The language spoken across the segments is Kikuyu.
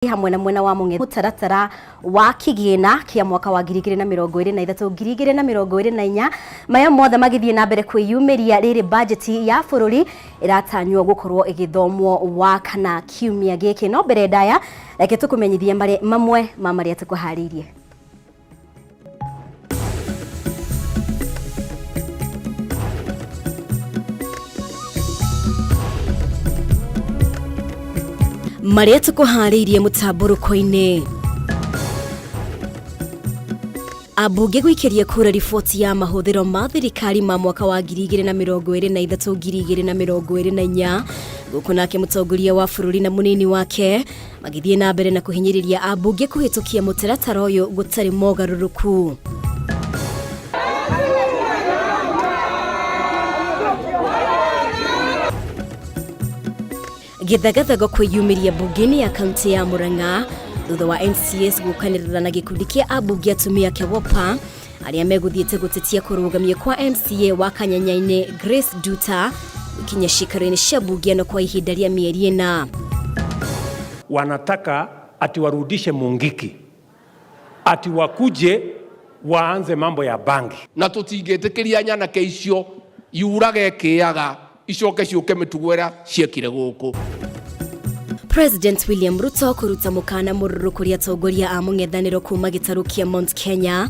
Hamwe na mwena wa mũng'ethanĩro mũtaratara wa kĩgĩna kĩa mwaka wa 2023 2024 maya mothe magĩthiĩ na mbere kwĩyumĩria rĩrĩ bajeti ya bũrũri ĩratanywo gũkorwo ĩgĩthomwo wa kana kiumia gĩkĩ. No mbere ndaya reke tũkũmenyithie mamwe ma marĩa tũkũharĩirie. Marĩa tũkũharĩirie mũtambũrũko-inĩ: ambunge gũikĩria kura riboti ya mahũthĩro ma thirikari ma mwaka wa 2023 2024, gũkũ nake mũtongoria wa bũrũri na mũnini wake magĩthiĩ na mbere na kũhinyĩrĩria ambunge kũhĩtũkia mũtaratara ũyũ gũtarĩ mogarũrũku. Gĩthagathago kwĩyumĩria mbunge-inĩ ya kaunti ya Murang'a thutha wa MCAs gũkanĩrĩra na gĩkundi kĩa ambunge atumia kĩa WOPA arĩa megũthiĩte gũtetia kũrũgamio kwa MCA wa Kanyanya-inĩ Grace Nduta gũkinya ciikaro-inĩ cia mbunge ĩno kwa ihinda rĩa mĩeri 4. Wanataka ati warudishe Mungiki, ati wakuje waanze mambo ya bangi. Na tũtingĩtĩkĩria nyanake icio yurage kĩaga icoke ciũke mĩtugo ĩrĩa ciekire gũkũ. President William Ruto kũruta mũkana mũrũrũ kũrĩ atongoria a mũng'ethanĩro kuma gĩtarũ kĩa Mount Kenya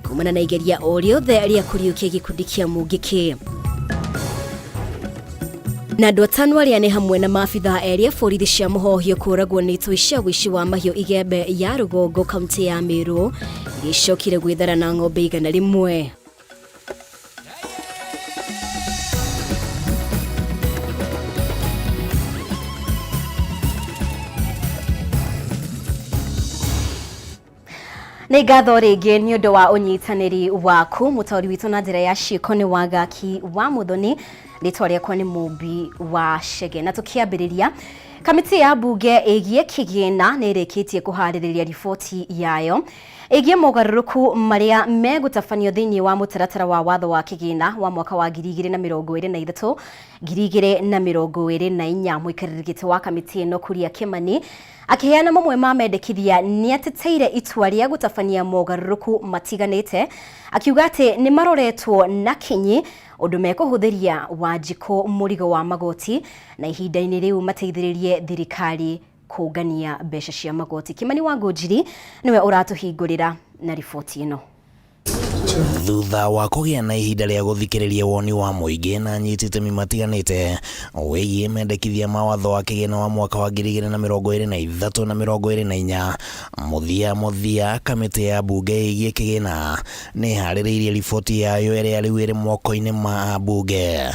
kumana na igeria o rĩothe rĩa kũriũkia gĩkundi kĩa Mungiki. Na andũ 5 arĩa nĩ hamwe na maabithaa erĩ a borithi cia mũhohio kũragwo nĩ itoi cia ũici wa mahiũ Igembe ya rũgongo kaunti ya Meru iria icokire gwĩthara na ng'ombe 100. Nĩ ngatho rĩngĩ nĩ ũndũ wa ũnyitanĩri waku. Mũtaũri witũ na njĩra ya ciĩko nĩ Wangaki wa Mũthoni, rĩtwa rĩakwa nĩ Mũmbi wa Chege. Na tũkĩambĩrĩria, kamĩtĩ ya mbunge ĩgiĩ kĩgĩna nĩ ĩrĩkĩtie kũharĩrĩria riboti yayo ĩgiĩ mogarũrũku marĩa megũtabanio thĩinĩ wa mũtaratara wa watho wa kĩgĩna wa mwaka wa 2023 2024. Mũikarĩri gĩtĩ wa kamĩtĩ ĩno Kuria Kĩmani akĩheana mamwe ma mendekithia nĩ ateteire itua rĩa gũtabania mogarũrũku matiganĩte, akiuga atĩ nĩ maroretwo na kinyi ũndũ mekũhũthĩria Wanjikũ mũrigo wa magoti na ihinda-inĩ rĩu mateithĩrĩrie thirikari kũngania mbeca cia magoti. Kimani wa Ngũnjiri nĩwe ũratũhingũrĩra na riboti ĩno. Thutha wa kũgĩa na ihinda rĩa gũthikĩrĩria woni wa mũingĩ na anyiti itemi matiganĩte wĩgiĩ mendekithia ma watho wa kĩgĩna wa mwaka wa 2023 na 24, mũthia mũthia kamĩtĩ ya mbunge ĩgiĩ kĩgĩna nĩ ĩharĩrĩirie riboti yayo ĩrĩa rĩu ĩrĩ moko-inĩ ma ambunge.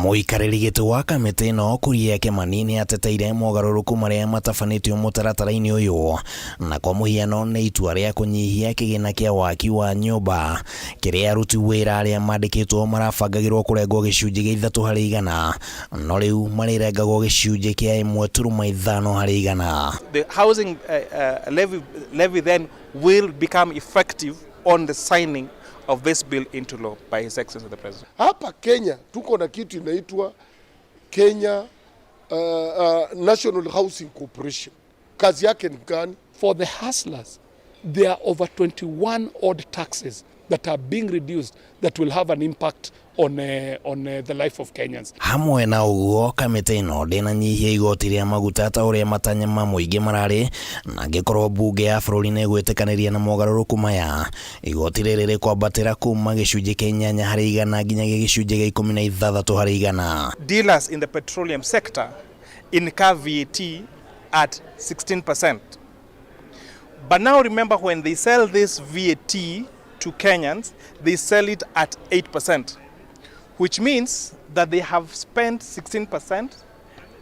Mũikarĩri gĩtĩ wa kamĩtĩ ĩno Kuria Kĩmani nĩ ateteire mogarũrũku marĩa matabanĩtio mũtaratara-inĩ ũyũ, na kwa mũhiano nĩ itua rĩa kũnyihia kĩgĩna kĩa waki wa nyũmba kĩrĩa aruti wĩra arĩa mandĩkĩtwo marabangagĩrwo kũrengwo gĩcunjĩ gĩa 3%, no rĩu marĩrengagwo gĩcunjĩ kĩa 1.5%. The housing levy then will become effective on the signing of this bill into law by His Excellency the President. Hapa Kenya tuko na kitu inaitwa Kenya National Housing Corporation. Kazi yake ni gani? For the hustlers, there are over 21 odd taxes that are being reduced that will have an impact on the life of Kenyans. Hamwe na ũguo kamĩtĩ ĩno ndĩnanyihia igoti rĩa maguta ta ũrĩa matanya ma mũingĩ mararĩ, na angĩkorwo mbunge ya bũrũri nĩ ĩgwĩtĩkanĩria na mogarũrũku maya, igoti rĩrĩ rĩkwambatĩra kuma gĩcunjĩ kĩa 8% nginyagia gĩcunjĩ gĩa 16%. Dealers in the petroleum sector incur VAT at 16%. But now remember, when they sell this VAT to Kenyans, they sell it at 8%, which means that they have spent 16%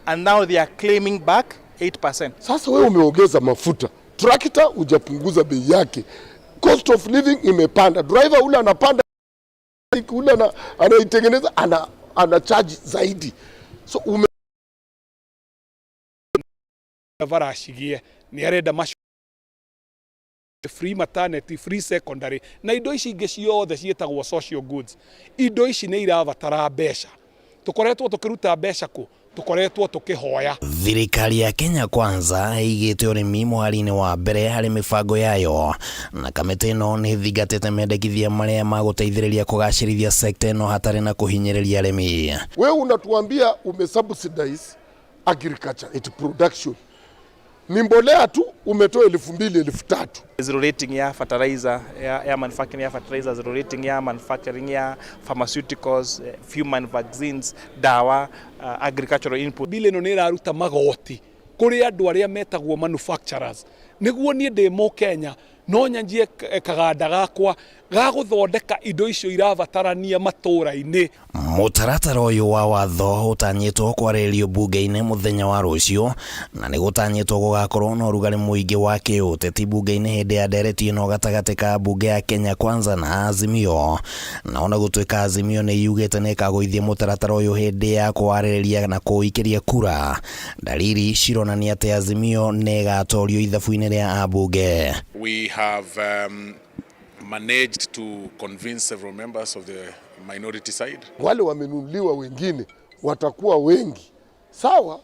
and now they are claiming back 8%. Sasa wewe umeongeza mafuta, trakta hujapunguza bei yake, cost of living imepanda, driver ule anapanda, ule anaitengeneza ana charge zaidi. So ume Varashigie ni arenda macu free maternity, free secondary na indo ici ingĩ ciothe ciĩtagwo social goods. Indo ici nĩ irabatara mbeca. Tukoretwo tukiruta mbeca ku? Tukoretwo tukihoya. Thirikari ya Kenya Kwanza ĩigĩte ũrĩmi mũhari-inĩ wa mbere harĩ mĩbango yayo, na kamĩtĩ ĩno nĩ ĩthingatĩte mendekithia marĩa magũteithĩrĩria kũgacĩrithia sekta ĩno hatarĩ na kũhinyĩrĩria arĩmi. Wewe unatuambia umesubsidize agriculture it production, ni mbolea tu umetoa 2000, 3000. Zero rating ya fertilizer ya manufacturing ya fertilizer, zero rating ya manufacturing ya pharmaceuticals, human vaccines, dawa, agricultural input. Bill ĩno nĩ ĩraruta magoti kũrĩ andũ arĩa metagwo manufacturers, nĩguo niĩ ndĩ Mũkenya no nyanjie kaganda gakwa ga gũthondeka indo icio irabatarania matũra-inĩ. Mũtaratara ũyũ wa watho ũtanyĩtwo kwarĩrĩrio mbunge-inĩ mũthenya wa rũciũ, na nĩ gũtanyĩtwo gũgakorwo na ũrugarĩ mũingĩ wa kĩũteti mbunge-inĩ hĩndĩ ya ndereti ĩno gatagatĩ ka mbunge ya Kenya Kwanza na Azimio. Na ona gũtuĩka Azimio nĩ yugĩte nĩ ĩkagũithia mũtaratara ũyũ hĩndĩ ya kũwarĩrĩria na kũũikĩria kura, dalili cironania atĩ Azimio nĩ ĩgatorio ithabu-inĩ rĩa ambunge. We have managed to convince several members of the minority side. Wale wamenunuliwa wengine watakuwa wengi, sawa,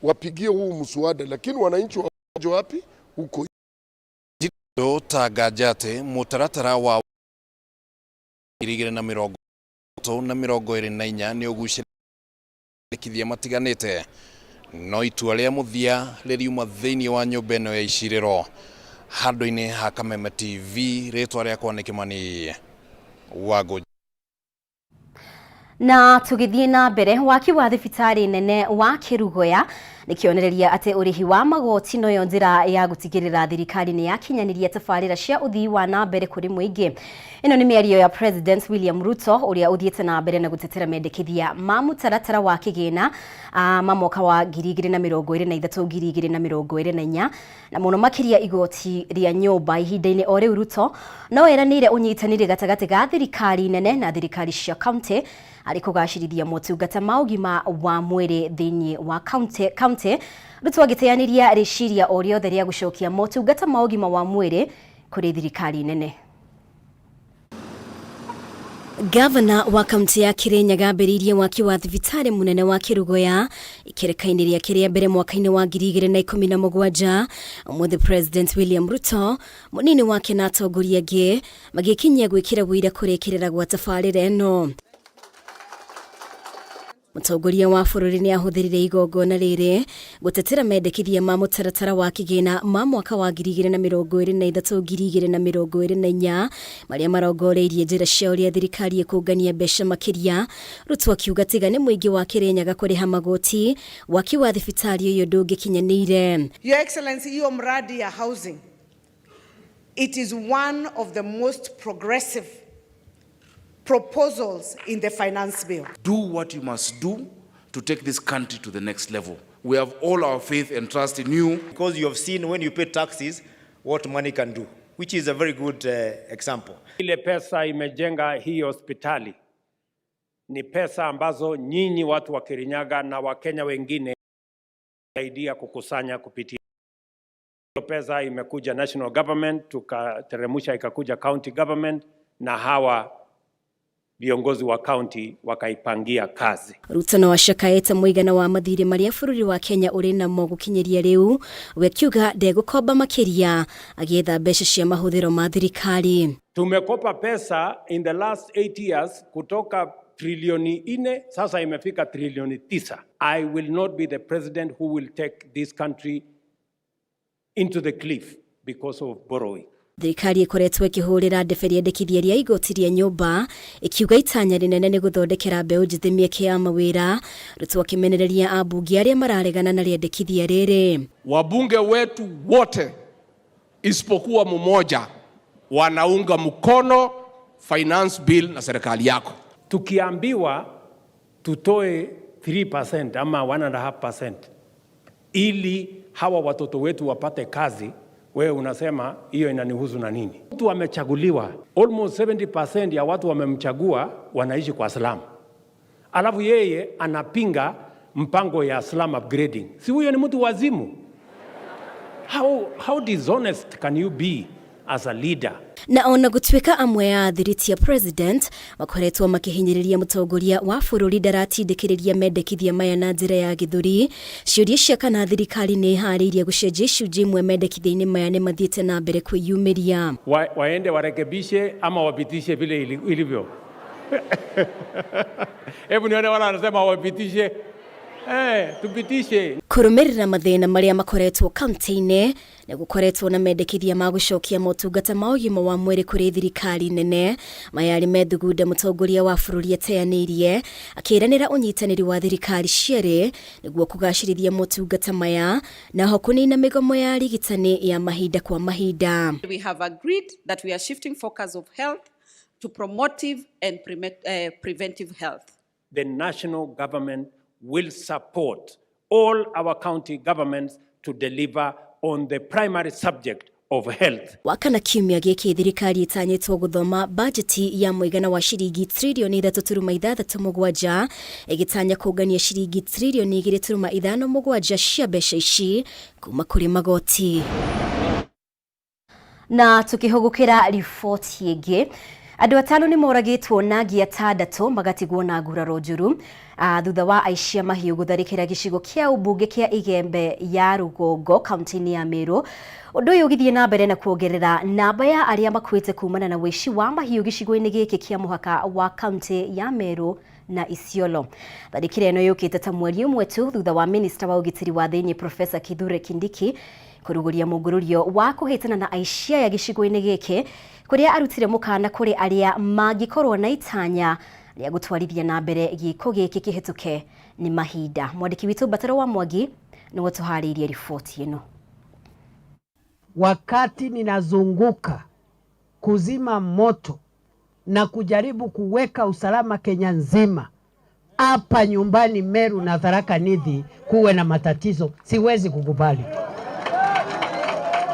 wapigie huu mswada, lakini wananchi waje wapi huko? Tanganja atĩ mũtaratara wa 2034 nĩ ũgucĩrĩria matiganĩte, no itua rĩa mũthia rĩriuma thĩinĩ wa nyũmba ĩno ya icirĩro. Handũ-inĩ ha Kameme TV, rĩtwa rĩakwa nĩ Kimani Wangũ. Na tũgĩthiĩ na mbere, waki wa thibitarĩ nene wa Kĩrugoya nĩ kĩonereria atĩ ũrĩhi wa magoti noyo njĩra ya gũtigĩrĩra thirikari nĩ yakinyanĩria tabarĩra cia ũthii wa na mbere kũrĩ mũingĩ. Ĩno nĩ mĩario ya President William Ruto, ũrĩa ũthiĩte na mbere na gũtetera mendekithia ma mũtaratara wa kĩgĩna ma mwaka wa 2023, 2024, na mũno makĩria igoti rĩa nyũmba. Ihinda-inĩ o rĩu, Ruto no eranĩire ũnyitanĩri gatagatĩ ga thirikari nene na thirikari cia kaunti arĩ kũgacĩrithia motungata ma ũgima wa mwĩrĩ thĩinĩ wa kaunti. Ruto agĩteanĩria rĩciria o rĩothe rĩa gũcokia motungata ma ũgima wa mwĩrĩ kũrĩ thirikari nene. Gavana wa kaunti ya Kirinyaga ambĩrĩirie waki wa thibitarĩ mũnene wa Kĩrugoya ikereka-inĩ rĩake rĩa mbere mwaka-inĩ wa 2017. Ũmũthĩ President William Ruto, mũnini wake na atongoria angĩ magĩkinyia gwĩkĩra wũira kũrĩkĩrĩra gwa tabarĩra ĩno. Mũtongoria wa bũrũri nĩ ahũthĩrire igongona rĩrĩ gũtetera mendekithia ma mũtaratara wa kĩgĩna ma mwaka wa 2023, 2024, marĩa marongoreirie njĩra cia ũrĩa thirikari ĩkũngania mbeca makĩria. Ruto akiuga tiga nĩ mũingĩ wa Kirinyaga kũrĩha magoti, waki wa thibitarĩ ũyũ ndũngĩkinyanĩire. Your Excellency, hiyo mradi ya housing, it is one of the most progressive proposals in the finance bill. Do what you must do to take this country to the next level. We have all our faith and trust in you. Because you have seen when you pay taxes what money can do, which is a very good example. Ile pesa imejenga hii hospitali ni pesa ambazo nyinyi watu wa Kirinyaga na Wakenya wengine saidia kukusanya kupitia hiyo pesa. Imekuja national government, tukateremusha ikakuja county government, na hawa viongozi wa county wakaipangia kazi. Ruto no acakaĩte mũigana wa mathirĩ marĩa bũrũri wa Kenya ũrĩ namo gũkinyĩria rĩu, we akiuga ndegũkomba makĩria agĩetha mbeca cia mahũthĩro ma thirikari. Tumekopa pesa in the last 8 years kutoka trilioni 4, sasa imefika trilioni 9. I will not be the president who will take this country into the cliff because of borrowing. Thirikari ĩkoretwo ĩkĩhũrĩra ndebe rĩendekithia rĩa igoti rĩa nyũmba, ĩkiuga itanya rĩnene nĩ gũthondekera mbeũ njĩthĩ mĩeke ya mawĩra. Ruto akĩmenereria ambunge arĩa mararegana na rĩendekithia rĩrĩ. Wabunge wetu wote isipokuwa mmoja wanaunga mkono finance bill na serikali yako. Tukiambiwa tutoe 3% ama 1.5% ili hawa watoto wetu wapate kazi, wewe unasema hiyo inanihusu na nini? Mtu amechaguliwa, almost 70% ya watu wamemchagua wanaishi kwa slum, alafu yeye anapinga mpango ya slum upgrading. Si huyo ni mtu wazimu? How dishonest can you be as a leader? Na ona gũtuĩka amwe a athiriti a president makoretwo makĩhinyĩrĩria mũtongoria wa bũrũri ndaratindĩkĩrĩria mendekithia maya na njĩra ya gĩthũri, ciũria cia kana thirikari nĩ ĩharĩirie gũcenjia icunjĩ imwe mendekithia-inĩ maya nĩ mathiĩte na mbere kwĩyumĩria. Waende warekebishe ama wapitishe vile ilivyo. Hebu nione wala anasema wapitishe. Tupitishe. Kũrũmĩrĩra mathĩna marĩa makoretwo kaunti-inĩ nĩ gũkoretwo na mendekithia ma gũcokia motungata ma ũgima wa mwĩrĩ kũrĩ thirikari nene. Maya arĩ methugunda mũtongoria wa bũrũri ateanĩirie akĩranĩra ũnyitanĩri wa thirikari cierĩ nĩguo kũgacĩrithia motungata maya na ho kũnina mĩgomo ya arigitani ya mahinda kwa mahinda. We have agreed that we are shifting focus of health to promotive and preventive health. The national government will support all our county governments to deliver on the primary subject of health. Wakana kiumia gĩkĩ thirikari ĩtanyĩtwo gũthoma bajeti ya mũigana wa ciringi tririoni 3.67 ĩgĩtanya kũngania ciringi tririoni 2.57 cia mbeca ici kuma kũrĩ magoti. Na tukĩhũgũkĩra riboti ĩngĩ, andũ atano nĩ moragĩtwo na angĩ atandatũ magatigwo na nguraro njũru thutha wa aici a mahiũ gũtharĩkĩra gĩcigo kĩa ũmbunge kĩa Igembe ya Rũgongo kaunti-inĩ ya Meru. Ũndũ ũyũ ũgĩthiĩ na mbere na kuongerera namba ya arĩa makuĩte kumana na ũici wa mahiũ gĩcigo-inĩ gĩkĩ kĩa mũhaka wa kaunti ya Meru na Isiolo. Tharĩkĩra ĩno yũkĩte ta mweri ũmwe tu thutha wa minista wa ũgitĩri wa thĩinĩ Professor Kithure Kindiki kũrugũria mũngũrũrio wa kũhĩtana na aici aya gĩcigo-inĩ gĩkĩ kũrĩa arutire mũkana kũrĩ arĩa mangĩkorwo na itanya rĩa gũtwarithia na mbere gĩko gĩkĩ kĩhĩtũke nĩ mahinda. Mwandĩki witũ Mbataro wa Mwangi nĩwe tũharĩirie riboti ĩno. Wakati ninazunguka kuzima moto na kujaribu kuweka usalama Kenya nzima, hapa nyumbani Meru na Tharaka Nithi kuwe na matatizo, siwezi kukubali.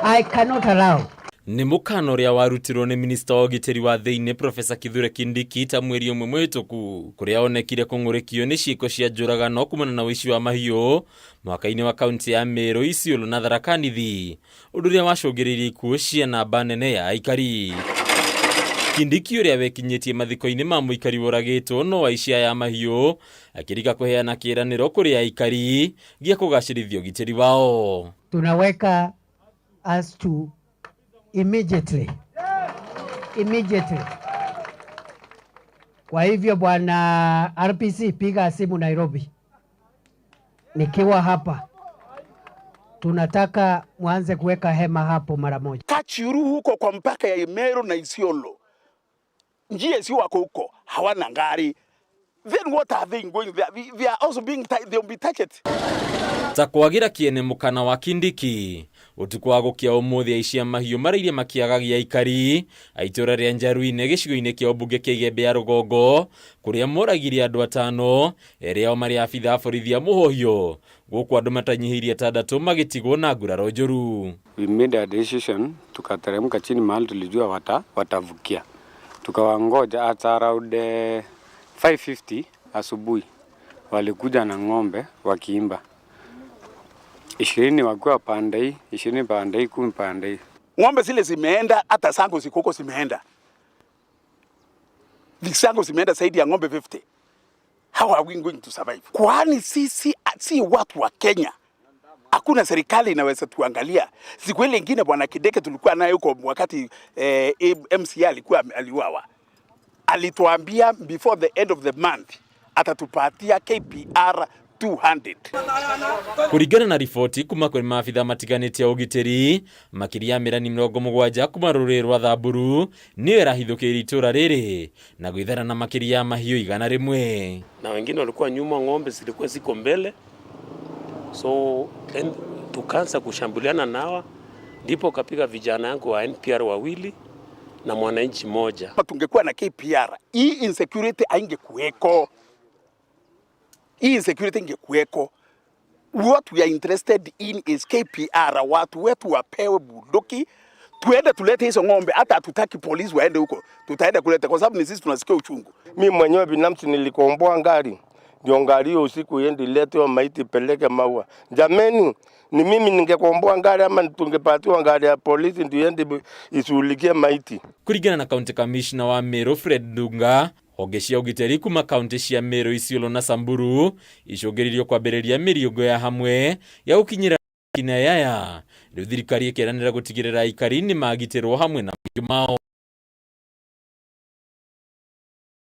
I cannot allow. Nĩ mũkana ũrĩa warutirwo nĩ minista wa ũgitĩri wa thĩinĩ Professor Kithure Kindiki ta mweri ũmwe mũhĩtũku kũrĩa onekire kũng'ũrĩkio nĩ ciĩko cia njũragano kumana na ũici wa mahiũ mwaka-inĩ wa kaunti ya Meru, Isiolo na Tharaka Nithi, ũndũ ũrĩa wacũngĩrĩirie ikuũ cia namba nene ya aikari. Kindiki ũrĩa wekinyĩtie mathiko-inĩ ma mũikari woragĩtwo no aici aya a mahiũ akĩrika kũheana kĩĩranĩro kũrĩ aikari gĩa kũgacĩrithia ũgitĩri wao. Tunaweka us to immediately. Immediately. Kwa hivyo bwana RPC, piga simu Nairobi. Nikiwa hapa tunataka muanze kuweka hema hapo mara moja. Kachuru huko kwa mpaka ya Meru na Isiolo, njia si wako huko, hawana ngari. Then what are they going there? They are also being they will be targeted. Ta kwagira kiene mukana wa Kindiki utuku wa gukia umuthi aici a mahiũ marairie makiagagia aikari a itũra rĩa Njaruine gĩcigo-inĩ kĩa ũmbunge kĩa Igembe ya Rũgongo kũrĩa moragirie andũ atano, erĩ ao marĩ abithaa a borithi a Mũhũhiũ, gũkũ andũ matanyihĩirie atandatũ magĩtigwo na nguraro njũru. We made a decision, tukateremka chini mahali tulijua watavukia, tukawangoja at around 5:50 asubuhi walikuja na ng'ombe wakiimba, 20 wakiwa pande hii, 20 pande hii, 10 pande hii. Ng'ombe zile zimeenda, hata sango ziko huko zimeenda. Sango zimeenda zaidi ya ng'ombe 50. How are we going to survive? Kwani sisi si watu wa Kenya? Hakuna serikali inaweza tuangalia. Siku ile nyingine bwana Kideke tulikuwa naye huko wakati MCA alikuwa aliuawa. Alituambia before the end of the month atatupatia KPR 200. Kũringana na riboti kuma kũrĩ maabithaa matiganĩte a ũgitĩri, makĩria ya mĩrani 70 kuma rũrĩrĩ rwa Thamburu nĩyo ĩrahithũkĩire itũra rĩrĩ na gwĩthara na makĩria ya mahiũ 100. Na wengine walikuwa nyuma, ng'ombe zilikuwa ziko mbele, so tukaanza kushambuliana nawa, ndipo kapiga vijana yangu wa NPR wawili na mwananchi mmoja. Tungekuwa na KPR, hii insecurity haingekuweko. Hii insecurity ingekuweko. What we are interested in is KPR. Watu wetu wapewe bunduki, tuende tulete hizo ng'ombe. Hata hatutaki polisi waende huko, tutaenda kuleta kwa sababu ni sisi tunasikia uchungu. Mimi mwenyewe binafsi nilikomboa ngari ndio gari hiyo usiku iende ilete hiyo maiti ipeleke Maua. Jameni, ni mimi ningekomboa ngari ama tungepatiwa ngari ya polisi ndio iende ishughulikie maiti. Kũringana na County Commissioner wa Meru Fred Ndunga, honge cia ũgitĩri kuma kaunti cia Meru, Isiolo na Samburu icũngĩrĩirio kwambĩrĩria mĩriũngũ ya hamwe ya gũkinyĩra kinaya aya. Rĩu thirikari ĩkeranĩra gũtigĩrĩra aikari nĩ magitĩrwo hamwe na mahiũ mao.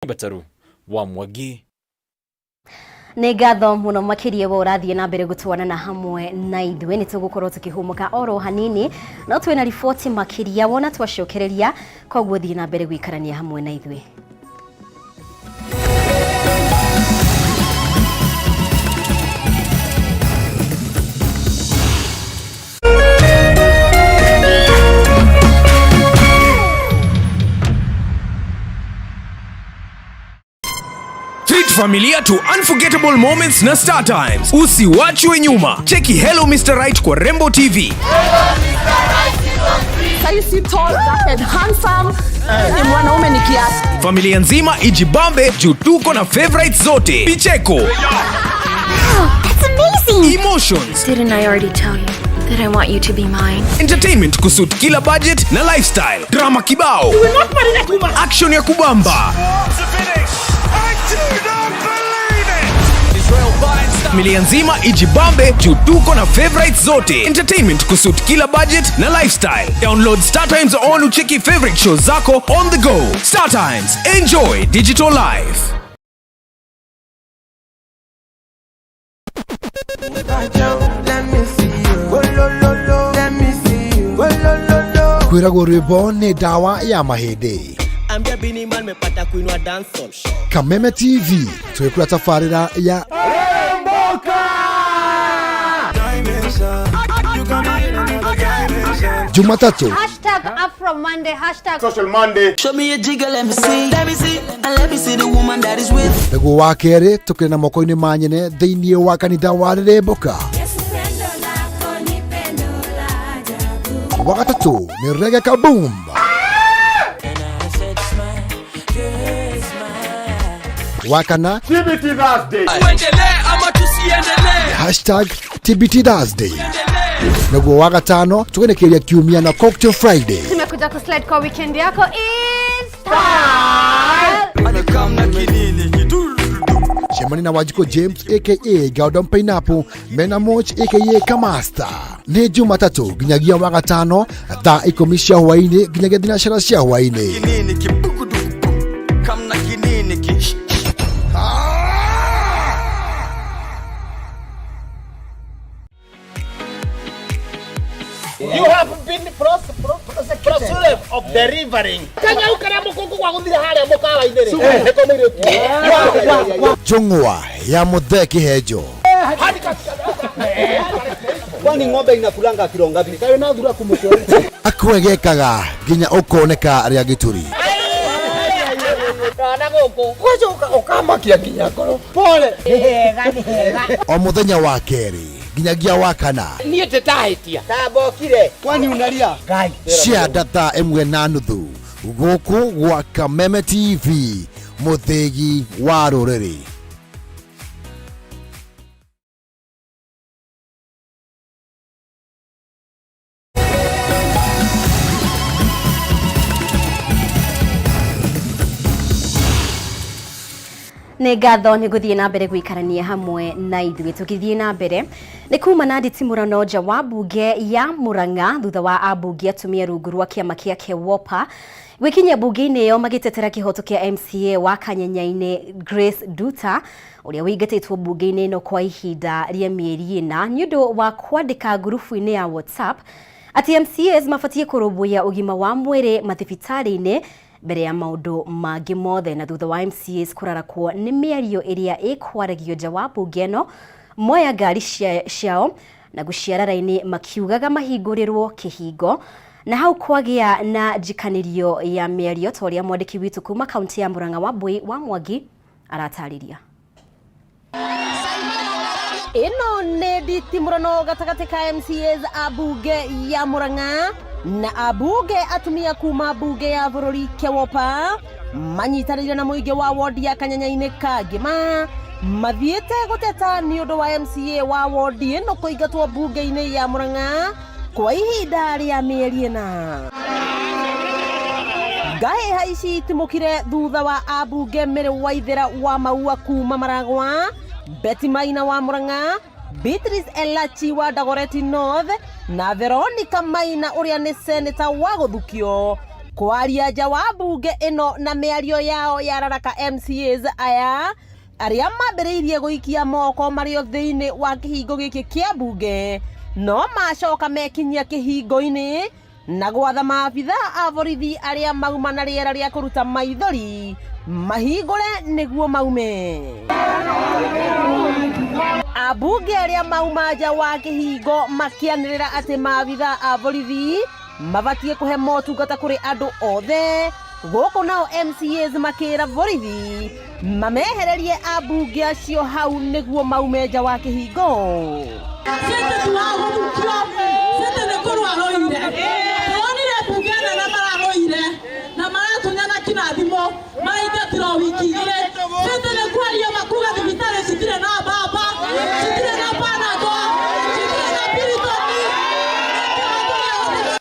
Bataru wa Mwangi. Nĩ ngatho mũno makĩria we ũrathiĩ na mbere gũtwarana hamwe na ithuĩ. Nĩ tũgũkorwo tũkĩhũmũka oro hanini, no twĩna riboti makĩria wona twacokereria, koguo thiĩ na mbere gũikarania hamwe na ithuĩ. Treat familia to unforgettable moments na Star Times. Usiwachwe nyuma. Cheki Hello Mr. Right kwa Rembo TV. Saisi tall, dark and handsome. Ni mwanaume ni kiasi. Familia nzima ijibambe juu tuko na favorites zote. Picheko. Wow, that's amazing. Emotions. Didn't I already tell you that I want you to be mine? Entertainment kusuit kila budget na lifestyle. Drama kibao. You will not marry that woman. Action ya kubamba. Familia nzima ijibambe juu tuko na favorites zote. Entertainment kusuit kila budget na lifestyle. Download Star Times on ucheki favorite shows zako on the go. Star Times, enjoy digital life. Kwĩragwo rwĩmbo nĩ ndawa ya mahĩndĩ. Ambia Bini Man mepata kuinua dancehall. Kameme TV twĩkũra tabarĩra ya Jumatatu Hashtag Afro Monday, hashtag Social Monday. Show me a jigger, let me see. Let me see, and let me see the woman that is with. Nĩguo wa kerĩ tũkĩrĩ na moko-inĩ ma nyene thĩinĩ wa kanitha wa Rĩrĩmbũka. Wa gatatũ nĩ Reggae Kaboom. Wa kana TBT Thursday. Tuendelee ama tusiendelee? Hashtag TBT Thursday. Naguo wa gatano tũgenekeria kiumia na Cocktail Friday. Tumekuja kuslide kwa weekend yako in style. Cemani na Wanjikũ James aka Galdon Pineapple mena Moch aka Kamasta. Nĩ Jumatatũ nginyagia wa gatano thaa 10 cia hwaĩ-inĩ nginyagia thinacara cia hwaĩ-inĩ. Kinini kibukuduku, kamna kinini ki. You have been prosecuted of delivering. Kanyau karia mukungu gwa guthire haria mukawa-inĩ rĩ, nĩko mũirĩtu. Njũng'wa ya Mũthee Kĩhenjo. Kwani ng'ombe inakulanga kilo ngapi? Kayo na thura kumucore. Akwegekaga nginya ũkoneka rĩa gĩturi. Ndona gũkũ. Gwacoka ũkamakia nginya ngoro. Pole. Nĩ hega, nĩ hega. O mũthenya wa kerĩ nginyagia wa kana. Niĩ ndĩtahĩtia. Tambokire. Kwani unalia? Ngai. Cia thaa 1:30 gũkũ gwa Kameme TV mũthĩgi wa rũrĩrĩ. Nĩ ngatho nĩ gũthiĩ na mbere gũikarania hamwe na ithuĩ. Tũgĩthiĩ na mbere nĩ kuma na nditimũrano nja wa mbunge ya Murang'a thutha wa ambunge atumia rungu rwa kĩama kĩa KEWOPA gwĩkinyia mbunge-inĩ ĩyo magĩtetera kĩhoto kĩa MCA wa Kanyenyainĩ Grace Nduta ũrĩa wĩingatĩtwo mbunge-inĩ ĩno kwa ihinda rĩa mĩeri 4 nĩ ũndũ wa kwandĩka ngurubu-inĩ ya WhatsApp atĩ MCAs mabatiĩ kũrũmbũiya ũgima wa mwĩrĩ mathibitarĩ-inĩ mbere ya maũndũ mangĩ mothe. Na thutha wa MCAs kũrarakwo nĩ mĩario ĩrĩa ĩkwaragio nja wa mbunge ĩno, moya ngari ciao na gũciara raini makiugaga mahingũrĩrwo kĩhingo, na hau kwagĩa na njikanĩrio ya mĩario ta ũrĩa mwandĩki witũ kuma kaunti ya Murang'a Wambui wa Mwangi aratarĩria. Ĩno nĩ nditimũrano gatagatĩ ka MCAs a mbunge ya Murang'a na ambunge atumia kuma mbunge ya bũrũri KEWOPA manyitanĩire na mũingĩ wa wodi ya Kanyenyainĩ Kangĩma Mathiĩte gũteta nĩ ũndũ wa MCA wa wondi ĩno kũingatwo mbunge-inĩ ya Murang'a kwa ihinda rĩa mĩeri ĩna. Ngahĩha ici itimũkire thutha wa ambunge Mary Waithera wa Maua kuma Maragwa, Betty Maina wa Murang'a, Beatrice Elachi wa Dagoretti North na Veronica Maina ũrĩa nĩ seneta wa gũthukio kwaria nja wa mbunge ĩno na mĩario yao ya raraka MCAs aya arĩa mambĩrĩirie gũikia moko marĩ o thĩinĩ wa kĩhingo gĩkĩ kĩa mbunge no macoka mekinyia kĩhingo-inĩ na gwatha maabitha a borithi arĩa mauma na rĩera rĩa kũruta maithori mahingũre nĩguo maume. Ambunge arĩa mauma nja wa kĩhingo makĩanĩrĩra atĩ maabitha a borithi mabatiĩ kũhe motungata kũrĩ andũ othe gũkũ nao MCAs makĩra borithi mamehererie ambunge acio hau nĩguo maume nja wa kĩhingo. Sisi tũragũthukio, sisi nĩ kũrũa rũire. Tuonire mbunge nene mararũire na maratunyana kinya thimũ, maraingatirwo wiki igĩrĩ. Sisi nĩ kwaria makuga thibitarĩ citirĩ na mbamba, citirĩ na Panadol, citirĩ na Piriton.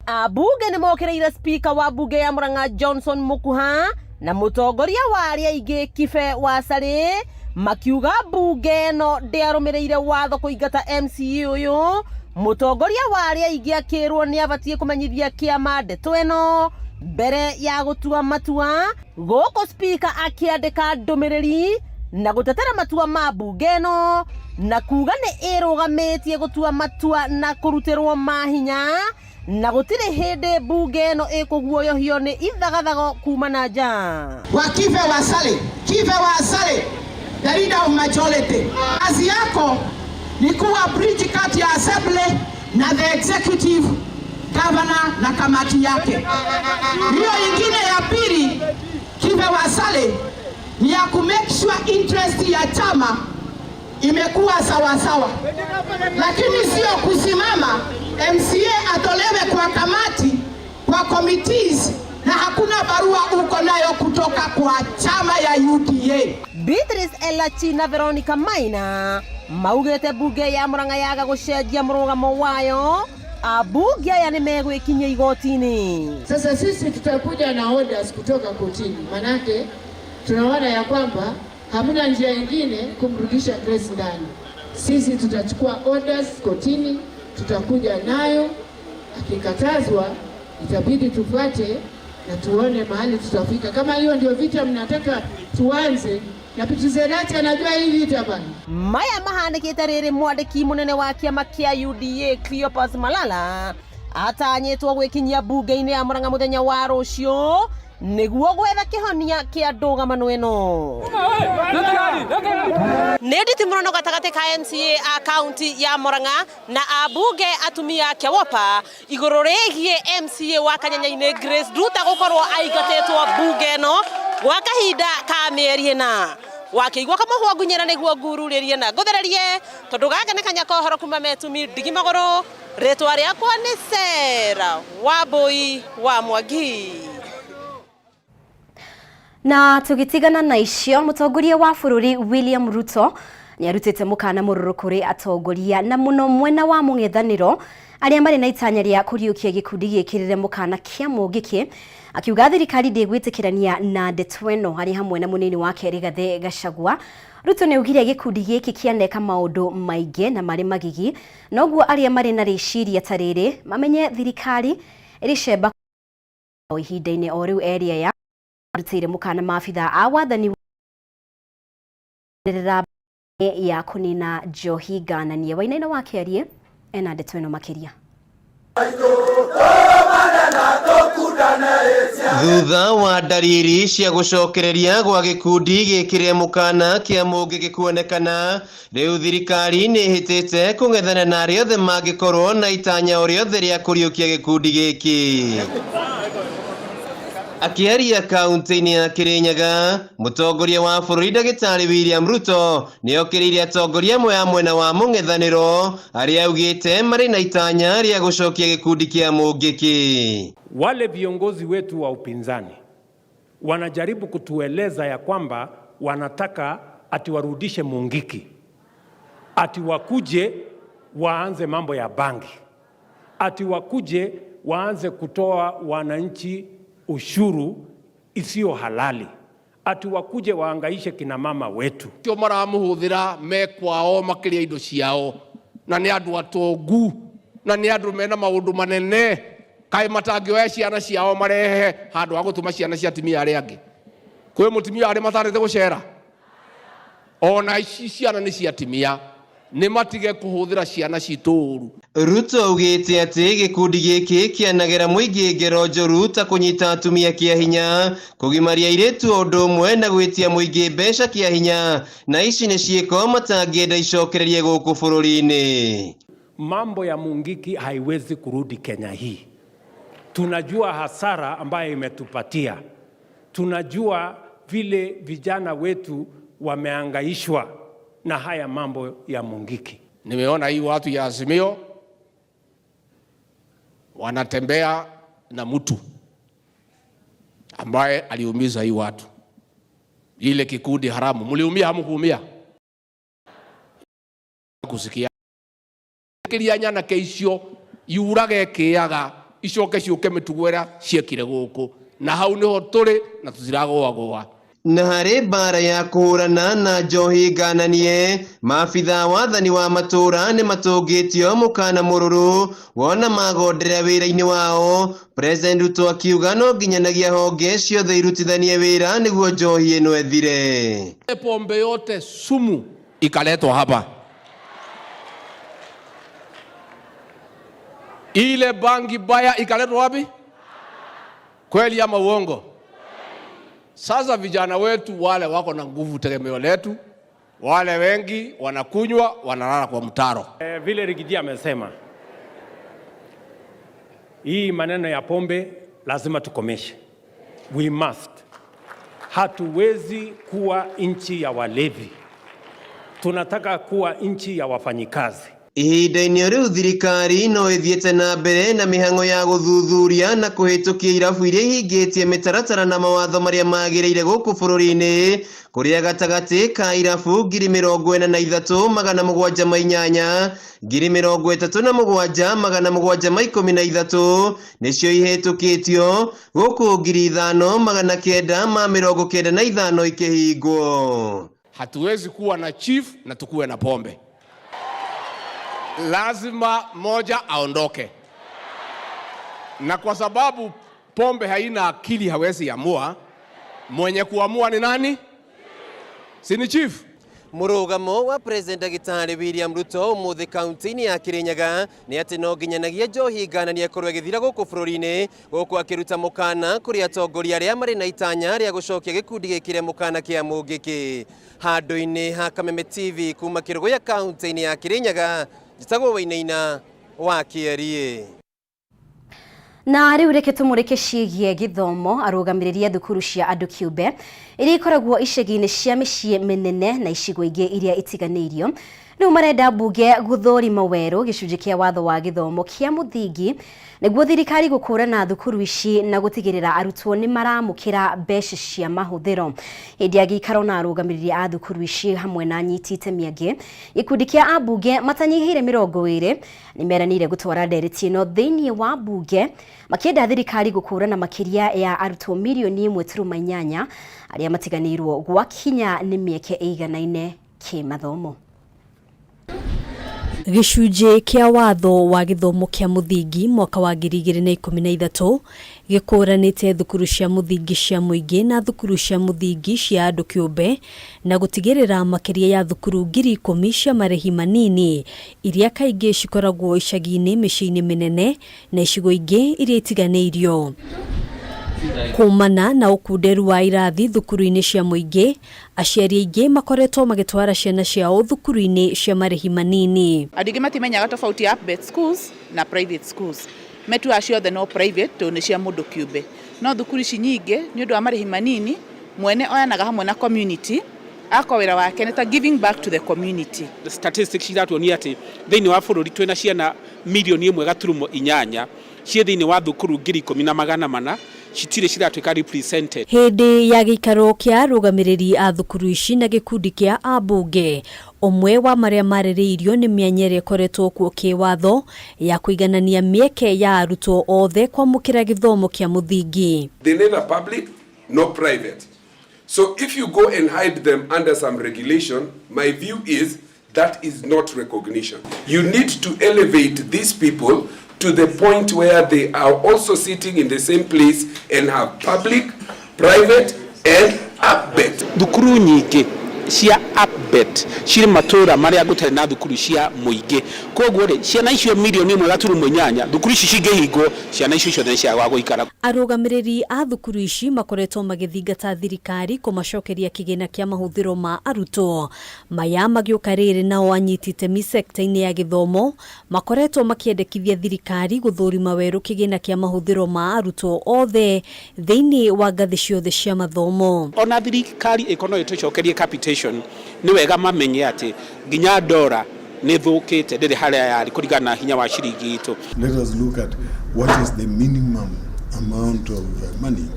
Ambunge nĩ mokĩrĩire spika wa mbunge ya Murang'a Johnson Mukuha na mũtongoria wa arĩa aingĩ Kibe Wasarĩ makiuga mbunge ĩno ndĩarũmĩrĩire watho kũingata MCA ũyũ. Mũtongoria wa arĩa aingĩ akĩrwo nĩ abatiĩ kũmenyithia kĩama ndeto ĩno mbere ya gũtua matua gũkũ spika akĩandĩka ndũmĩrĩri na gũtetera matua ma mbunge ĩno na kuga nĩ ĩrũgamĩtie gũtua matua na kũrutĩrwo mahinya na gũtirĩ hĩndĩ mbunge ĩno ĩkũguoyohio nĩ ithagathago kuma na nja. Wa Kibe Wasale, Kibe Wasale, the leader of majority. Kazi yako ni kuwa bridge kati ya assembly na the executive governor na kamati yake. Hiyo ingine ya pili, Kibe Wasale, ni ya ku make sure interest ya chama imekuwa sawasawa, lakini sio kusimama MCA atolewe kwa kamati, kwa committees na hakuna barua uko nayo kutoka kwa chama ya UDA. Beatrice Elachi na Veronica Maina maugĩte mbunge ya Murang'a yaga gũcenjia mũrũgamo wayo ambunge aya nĩ megwĩkinyia igoti-inĩ. Sasa sisi tutakuja na orders kutoka kotini, manake tunaona ya kwamba hamna njia ingine kumrudisha Grace ndani. Sisi tutachukua orders kotini, tutakuja nayo. Akikatazwa itabidi tufuate na tuone mahali tutafika. Kama hiyo ndio vita mnataka tuanze, na Beatrice anajua hii vita bana. Maya mahanĩkĩte rĩrĩ mwandĩki mũnene wa kĩama kĩa UDA Cleopas Malala atanyĩtwo gwĩkinyia mbunge-inĩ ya Murang'a mũthenya wa rũciũ nĩguo gwetha kĩhonia kĩa ndũgamano ĩno. Nĩ nditimũrano gatagatĩ ka MCA a kaunti ya Murang'a na ambunge atumia a Kĩawopa igũrũ rĩgiĩ MCA wa Kanyanya-inĩ Grace Nduta gũkorwo aingatĩtwo mbunge ĩno gwa kahinda ka mĩeri ĩna. Wakĩigua kamũhwa ngunyĩra nĩguo ngururĩrie na ngũthererie tondũ gaka nĩ kanya kohoro kuma metumi ndigi magũrũ. Rĩtwa rĩakwa nĩ Sarah Wambui wa Mwangi. Na tũgĩtigana na icio, mũtongoria wa bũrũri William Ruto nĩ arutĩte mũkana mũrũrũ kũrĩ atongoria na mũno mwena wa mũng'ethanĩro arĩa marĩ na itanya rĩa kũriũkia gĩkundi gĩkĩrĩre mũkana kĩa Mũngĩkĩ, akiuga thirikari ndĩgwĩtĩkĩrania na ndeto ĩno arĩ hamwe na mũnini wake Rigathĩ Gachagua. Ruto nĩ augire gĩkundi gĩkĩ kĩaneka maũndũ maingĩ na marĩ magigi, noguo arĩa marĩ na rĩciria ta rĩrĩ mamenye thirikari ĩrĩ cemba o ihinda-inĩ o rĩu area ya arutĩire mũkana maabitha a wathani ya kũnina njohi ngananie. Wainaina wa Kĩarie ena ndeto ĩno makĩria. Thutha wa ndariri cia gũcokereria gwa gĩkundi gĩkĩre mũkana kĩa Mũngĩkĩ kuonekana, rĩu thirikari nĩ ĩhĩtĩte kũng'ethana na arĩa othe mangĩkorwo na itanya o rĩothe rĩa kũriũkia gĩkundi gĩkĩ. Akĩaria kaunti-inĩ ya Kirinyaga, mũtongoria wa bũrũri ndagĩtarĩ William Ruto nĩ okĩrĩire atongoria amwe a mwena wa mũng'ethanĩro arĩa augĩte marĩ na itanya rĩa gũcokia gĩkundi kĩa Mũngĩkĩ. Wale viongozi wetu wa upinzani wanajaribu kutueleza ya kwamba wanataka ati warudishe Mungiki, ati wakuje waanze mambo ya bangi, ati wakuje waanze kutoa wananchi ushuru isiyo halali, ati wakuje waangaishe kina mama wetu. Tio maramuhuthira me kwao makiria indo ciao na ni andu atongu na ni andu mena maundu manene kaĩ matangĩoya ciana ciao marehe handũ ha gũtũma ciana cia atumia arĩa angĩ. Kwĩ mũtumia arĩa matarĩte gũcera ona ici ciana nĩ cia atumia, nĩ matige kũhũthĩra ciana citũ ũru. Ruto augĩte atĩ gĩkundi gĩkĩ kĩanagera mũingĩ ngero njũru ta kũnyita atumia kĩa hinya, kũgimaria airĩtu o ũndũ ũmwe na gwĩtia mũingĩ mbeca kĩa hinya, na ici nĩ ciĩko matangĩenda icokererie gũkũ bũrũri-inĩ. Mambo ya Mungiki haiwezi kurudi Kenya hii. Tunajua hasara ambayo imetupatia, tunajua vile vijana wetu wameangaishwa na haya mambo ya Mungiki. Nimeona hii watu ya Azimio wanatembea na mtu ambaye aliumiza hii watu, ile kikundi haramu. Mliumia hamkuumia? Kusikia kiria nyanake icio yurage kiaga icoke ciuke mĩtugo ĩrĩa ciekire gũkũ, na hau nĩho tũrĩ na tũtiragũagũa. Na harĩ mbara ya kũhũrana na njohi ngananie, maabitha wathani wa matũra nĩ matũngĩtio mũkana mũrũrũ wona magondera wĩra-inĩ wao. President Ruto akiuga no nginyanagia honge ciothe irutithanie wĩra nĩguo njohi ĩno ĩthire. Pombe yote sumu ikaletwa hapa, ile bangi baya ikaletwa wapi? Kweli ama uongo? Sasa vijana wetu wale wako na nguvu, tegemeo letu, wale wengi wanakunywa wanalala kwa mtaro. Vile Rigiji amesema, hii maneno ya pombe lazima tukomeshe. We must. Hatuwezi kuwa nchi ya walevi. Tunataka kuwa nchi ya wafanyikazi. Ihinda-inĩ o rĩu thirikari no ĩthiĩte na mbere na mĩhang'o ya gũthuthuria na kũhĩtũkia irabu iria ihingĩtie mĩtaratara na mawatho marĩa magĩrĩire gũkũ bũrũri-inĩ, kũrĩa gatagatĩ ka irabu 43,708, 37,713 nĩcio ihĩtũkĩtio, gũkũ 5,995 ikĩhingwo. Hatuwezi kuwa na chief na tukuwe na pombe. Lazima moja aondoke. Na kwa sababu pombe haina akili, hawezi amua. Mwenye kuamua ni nani? Si ni chief? Mũrũgamo wa President Ndagĩtarĩ William Ruto ũmũthĩ kaunti-inĩ ya Kirinyaga nĩ atĩ no nginyanagia njohi ngananie ĩkorwo ĩgĩthira gũkũ bũrũri-inĩ, gũkũ akĩruta mũkana kũrĩ atongoria arĩa marĩ na itanya rĩa gũcokia gĩkundi gĩkĩ kĩrĩa mũkana kĩa Mũngĩkĩ. Handũ-inĩ ha Kameme TV kuma Kĩrũgũya kaunti-inĩ ya Kirinyaga, njĩtagwo Wainaina wa Kĩeriĩ. Na rĩu reke tũmũrĩke ciĩgiĩ gĩthomo. Arũgamĩrĩri a thukuru cia andũ kĩũmbe iria ikoragwo icagi-inĩ cia mĩciĩ mĩnene na icigo ingĩ iria itiganĩirio rĩu marenda mbunge gũthũrima werũ gĩcunjĩ kĩa watho wa gĩthomo kĩa mũthingi nĩguo thirikari gũkũrana thukuru ici na gũtigĩrĩra arutwo nĩ maramũkĩra mbeca cia mahũthĩro. Hĩndĩ ya gĩikaro na arũgamĩrĩri a thukuru ici hamwe na anyiti itemi angĩ, gĩkundi kĩa ambunge matanyihĩire 20 nĩ meranĩire gũtwara ndereti ĩno thĩinĩ wa mbunge makĩenda thirikari gũkũrana makĩria ya arutwo mirioni 1.8 arĩa matiganĩirwo gwakinya nĩ mĩeke ĩiganaine kĩmathomo. Gĩcunjĩ kĩa watho wa gĩthomo kĩa mũthingi mwaka wa 2013 gĩkũranĩte thukuru cia mũthingi cia mũingĩ na thukuru cia mũthingi cia andũ kĩũmbe na gũtigĩrĩra makĩria ya thukuru 10,000 cia marĩhi manini iria kaingĩ cikoragwo icagi-inĩ, mĩciĩ-inĩ mĩnene na icigo ingĩ iria itiganĩirio. Kumana na ũkunderu wa irathi thukuru-inĩ cia mũingĩ, aciari aingĩ makoretwo magĩtwara ciana ciao thukuru-inĩ cia marĩhi manini. Andũ aingĩ matimenyaga tofauti ya APBET schools na private schools. Metuaga ciothe no private tondũ nĩ cia mũndũ kĩũmbe. No thukuru ici nyingĩ nĩ ũndũ wa marĩhi manini, mwene oyanaga hamwe na community, akorwo wĩra wake nĩ ta giving back to the community. Statistics iratuonia atĩ thĩinĩ wa bũrũri twĩna ciana milioni 1.8 ciĩ thĩinĩ wa thukuru 10,400 Citirĩ ciratuĩka represented. Hĩndĩ ya gĩikaro kĩa arũgamĩrĩri a thukuru ici na gĩkundi kĩa ambunge, ũmwe wa marĩa marĩrĩirio nĩ mĩanya ĩrĩa ĩkoretwo kuo kĩwatho ya kũiganania mĩeke ya arutwo othe kwamũkĩra gĩthomo kĩa mũthingi. They neither public nor private. So if you go and hide them under some regulation, my view is that is not recognition. You need to elevate these people to the point where they are also sitting in the same place and have public, private, and APBET. Thukuru nyingĩ cia APBET cirĩ matũra marĩa gũtarĩ na thukuru cia mũingĩ. Koguo rĩ, ciana icio 1.8 milioni thukuru ici cingĩhingwo, ciana icio ciothe nĩ ciagwa gũikara. Arũgamĩrĩri a thukuru ici makoretwo magĩthingata thirikari kũmacokeria kĩgĩna kĩa mahũthĩro ma arutwo. Maya magĩũka rĩrĩ nao anyiti itemi sekta-inĩ ya gĩthomo makoretwo makĩendekithia thirikari gũthũrima werũ kĩgĩna kĩa mahũthĩro ma arutwo othe thĩinĩ wa ngathĩ ciothe cia mathomo. Ona thirikari ĩkorwo no ĩtũcokerie capitation, nĩ wega mamenye atĩ nginya ndora nĩ thũkĩte, ndĩrĩ harĩa yarĩ kũringana na hinya wa ciringi itũ. Let us look at what is the minimum amount of money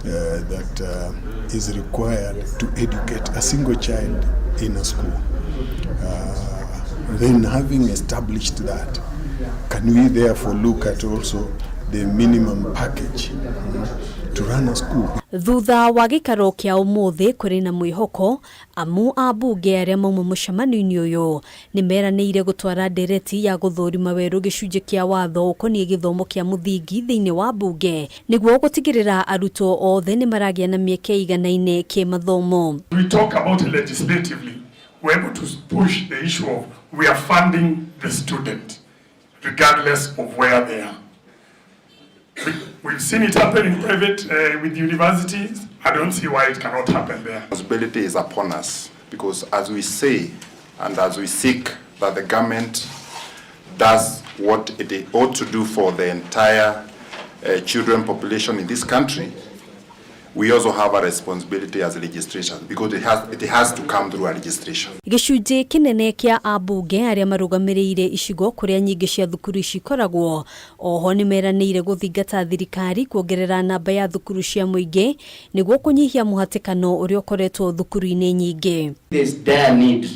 that is required to educate a single child in a school. Then having established that, can we therefore look at also the minimum package to run a school? Thutha wa gĩikaro kĩa ũmũthĩ, kũrĩ na mwĩhoko amu ambunge arĩa mauma mũcemanio-inĩ ũyũ nĩ meranĩire gũtwara ndereti ya gũthũrima werũ gĩcunjĩ kĩa watho ũkoniĩ gĩthomo kĩa mũthingi thĩinĩ wa mbunge nĩguo gũtigĩrĩra arutwo othe nĩ maragĩa na mĩeke ĩiganaine kĩmathomo. We talk about it legislatively, we're able to push the issue of we are funding the student, regardless of where they are. We've seen it happen in private with universities. I don't see why it cannot happen there. Responsibility is upon us because as we say and as we seek that the government does what it ought to do for the entire children population in this country, we also have a responsibility as legislators because it has to come through a legislation. Gĩcunjĩ kĩnene kĩa ambunge arĩa marũgamĩrĩire icigo kũrĩa nyingĩ cia thukuru ici ikoragwo oho nĩ meranĩire gũthingata thirikari kuongerera namba ya thukuru cia mũingĩ nĩguo kũnyihia mũhatĩkano ũrĩa ũkoretwo thukuru-inĩ nyingĩ. There's dire need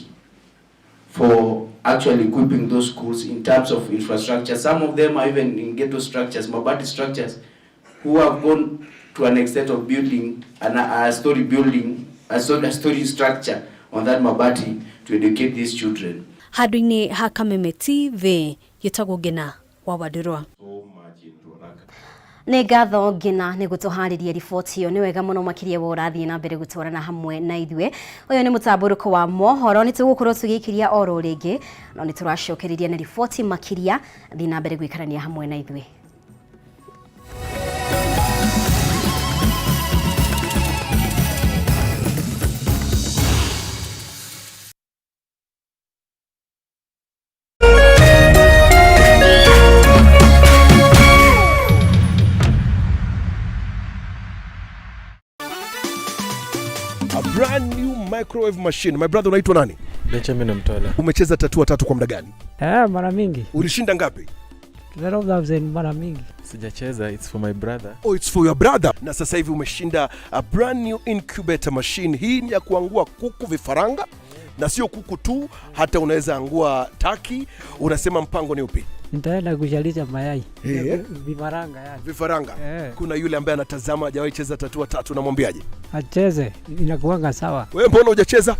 for actually equipping those schools in terms of infrastructure. Some of them are even in ghetto structures, mabati structures, who have gone to an extent of building a story building, a story structure on that mabati to educate these children. Handũ-inĩ ha Kameme TV, gĩtagwo Ngena wa Wandirwa. Nĩ ngatho Ngina nĩ gũtũharĩria riboti ĩyo. Nĩ wega mũno makĩria we ũrathiĩ na mbere gũtwarana hamwe na ithuĩ. Ũyũ nĩ mũtambũrũko wa mohoro, nĩ tũgũkorwo tũgĩikĩria oro rĩngĩ, no nĩ tũracokereria na riboti makĩria. Thiĩ na mbere gũikarania hamwe na ithuĩ. A brand new microwave machine. My brother, unaitwa nani? Benjamin Mtola. Umecheza tatua tatu kwa muda gani? Eh, mara mingi. Ulishinda ngapi? 12,000 mara mingi. Sijacheza, it's for my brother. Oh, it's for your brother. Na sasa hivi umeshinda a brand new incubator machine. Hii ni ya kuangua kuku vifaranga, na sio kuku tu, hata unaweza angua turkey. Unasema mpango ni upi? Nitaenda kuzalisha mayai. Eh. Vifaranga yani. Vifaranga. Eh. Kuna yule ambaye anatazama hajawahi cheza tatua tatu, namwambiaje? Acheze, inakuanga sawa. Wewe mbona hujacheza?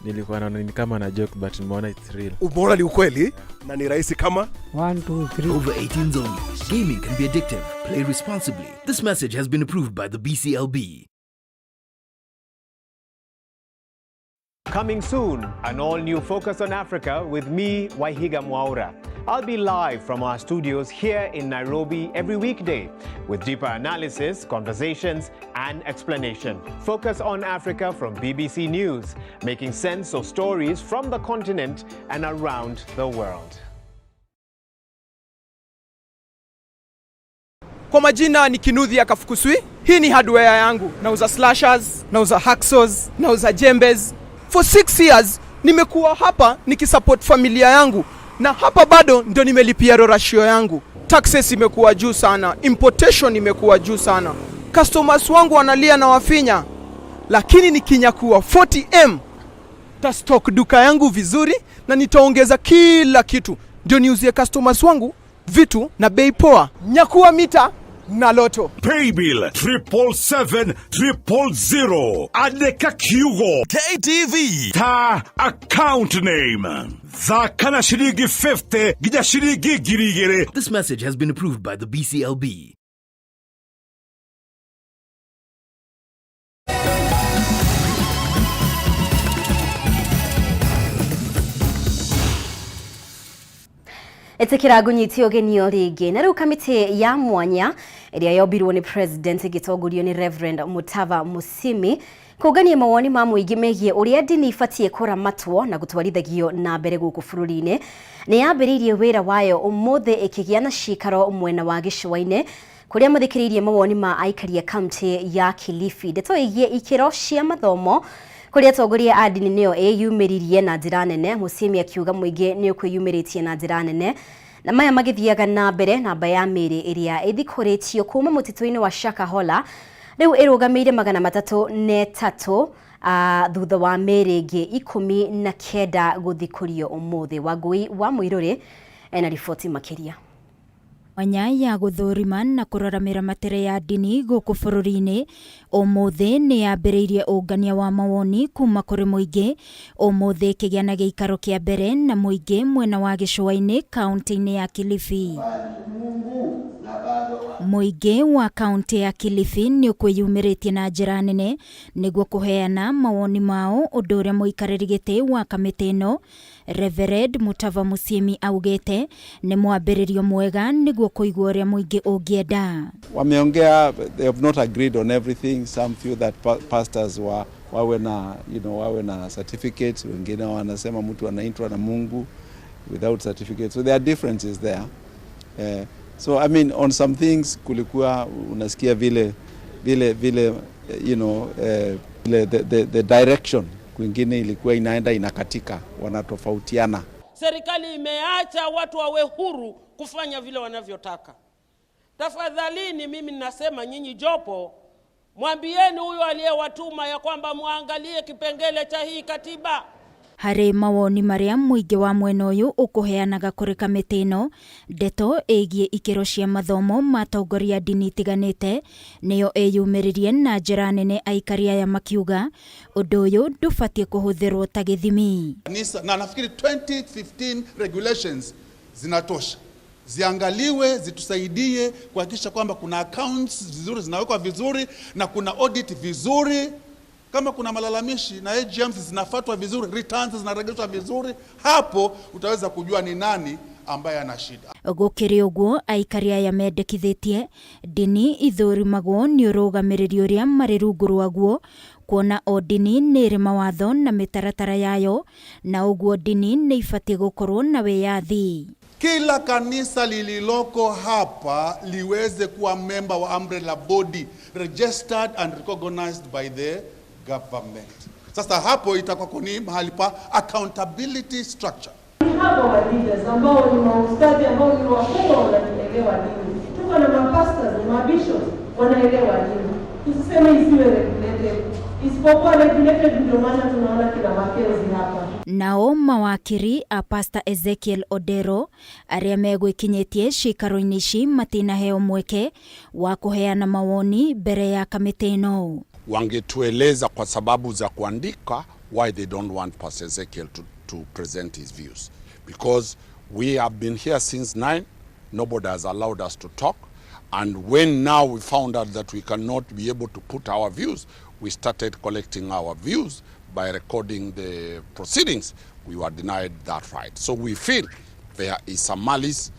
Nilikuwa naona ni kama na joke, but nimeona it's real. Umeona ni ukweli na ni rahisi kama 1 2 3. Over 18s only. Gaming can be addictive. Play responsibly. This message has been approved by the BCLB. Coming soon, an all new Focus on Africa with me, Waihiga Mwaura. I'll be live from our studios here in Nairobi every weekday with deeper analysis, conversations, and explanation. Focus on Africa from BBC News, making sense of stories from the continent and around the world. Kwa majina ni Kinuthia Kafukuswi. Hii ni hardware yangu. Nauza slashers, nauza hacksaws, nauza jembes. For 6 years nimekuwa hapa nikisupport familia yangu, na hapa bado ndio nimelipia rorashio yangu. Taxes imekuwa juu sana, importation imekuwa juu sana. Customers wangu wanalia na wafinya, lakini nikinyakua 40M ta stock duka yangu vizuri na nitaongeza kila kitu, ndio niuzie customers wangu vitu na bei poa. Nyakua mita na Loto. Paybill 777 000. Andĩka kiugo KTV ta account name. Thaka na ciringi 50 nginya ciringi 2000. This message has been approved by the BCLB. Ĩtĩkĩra ngũnyitie ũgeni o rĩngĩ. Na rĩu kamĩtĩ ya mwanya ĩrĩa yombirwo nĩ president ĩgĩtongorio nĩ Reverend Mutava Musimi kũngania mawoni ma mũingĩ megiĩ ũrĩa ndini ibatiĩ kũramatwo na gũtwarithagio na mbere gũkũ bũrũri-inĩ nĩ yambĩrĩirie wĩra wayo ũmũthĩ ĩkĩgĩa na cikaro mwena wa gĩcũa-inĩ kũrĩa mathikĩrĩirie mawoni ma aikari a kaunti ya Kilifi. Ndeto ĩgiĩ ikĩro cia mathomo kũrĩa atongoria a ndini nĩyo ĩyumĩririe na njĩra nene. Musimi akiuga mũingĩ nĩ ũkwĩyumĩrĩtie na njĩra nene na maya magĩthiaga na mbere. Namba ya mĩĩrĩ ĩrĩa ĩthikũrĩtio kuma mũtitũ-inĩ wa Shakahola rĩu ĩrũgamĩire 303, thutha wa mĩĩrĩ ĩngĩ 19 gũthikũrio ũmũthĩ. Wangũi wa Mũirũrĩ ena riboti makĩria. Mwanya ya gũthũrima na kũrora mĩramatĩre ya ndini gũkũ bũrũri-inĩ ũmũthĩ nĩ yambĩrĩirie ũngania wa mawoni kuma kũrĩ mũingĩ ũmũthĩ ĩkĩgĩa na gĩikaro kĩa mbere na mũingĩ mwena wa gĩcũa-inĩ kaunti-inĩ ya Kilifi. Mũingĩ wa kaunti ya Kilifi nĩ ũkwĩyumĩrĩtie na njĩra nene nĩguo kũheana mawoni mao, ũndũ ũrĩa mũikarĩri gĩtĩ wa kamĩtĩ ĩno Reverend Mutava Musyimi augĩte nĩ mwambĩrĩrio mwega nĩguo kũigua ũrĩa mũingĩ ũngĩenda. Wameongea, they have not agreed on everything. Some feel that pastors wawe na, wawe na certificate. Wengine wanasema mtu anaitwa na Mungu without certificate. So there are differences there. So I mean, on some things kulikuwa unasikia vile vile vile you know vile the direction kwingine ilikuwa inaenda inakatika, wanatofautiana. Serikali imeacha watu wawe huru kufanya vile wanavyotaka. Tafadhalini, mimi ninasema nyinyi jopo, mwambieni huyo aliyewatuma ya kwamba muangalie kipengele cha hii katiba. Harĩ mawoni marĩa mũingĩ wa mwena ũyũ ũkũheanaga kũrĩ kamĩtĩ ĩno, ndeto ĩgiĩ ikĩro cia mathomo ma atongoria ndini itiganĩte nĩyo ĩyumĩririe na njĩra nene, aikari aya makiuga ũndũ ũyũ ndũbatiĩ kũhũthĩrwo ta gĩthimi. Kanisa, na nafikiri 2015 regulations zinatosha, ziangaliwe zitusaidie kuhakikisha kwamba kuna accounts vizuri zinawekwa vizuri na kuna audit vizuri. Kama kuna malalamishi na AGMs zinafuatwa vizuri, returns zinaregeshwa vizuri, hapo utaweza kujua ni nani ambaye ana shida. Gũkĩrĩ ũguo, aikari aya mendekithĩtie ndini ithũrimagwo nĩ ũrũgamĩrĩri ũrĩa marĩ rungu rwaguo, kuona o ndini nĩ ĩrĩ mawatho na mĩtaratara yayo, na ũguo ndini nĩ ibatiĩ gũkorwo na wĩyathi. Kila kanisa lililoko hapa liweze kuwa member wa umbrella body registered and recognized by the government. Sasa hapo itakuwa ni mahali pa accountability structure. Hapo wa leaders ambao ni maustadhi ambao ni wakubwa wanaelewa dini. Tuko na mapastors, mabishops wanaelewa dini. Tusiseme isiwe regulated. Isipokuwa regulated ndio maana tunaona kina Makenzi hapa. Nao mawakiri a Pastor Ezekiel Odero arĩa megwĩkinyĩtie ciikaro-inĩ ici matinaheo mweke wa kũheana mawoni mbere ya kamĩtĩ ĩno. Wangetueleza kwa sababu za kuandika why they don't want Pastor Ezekiel to present his views. Because we have been here since 9, nobody has allowed us to talk. And when now we found out that we cannot be able to put our views, we started collecting our views by recording the proceedings. We were denied that right. So we feel there is some malice.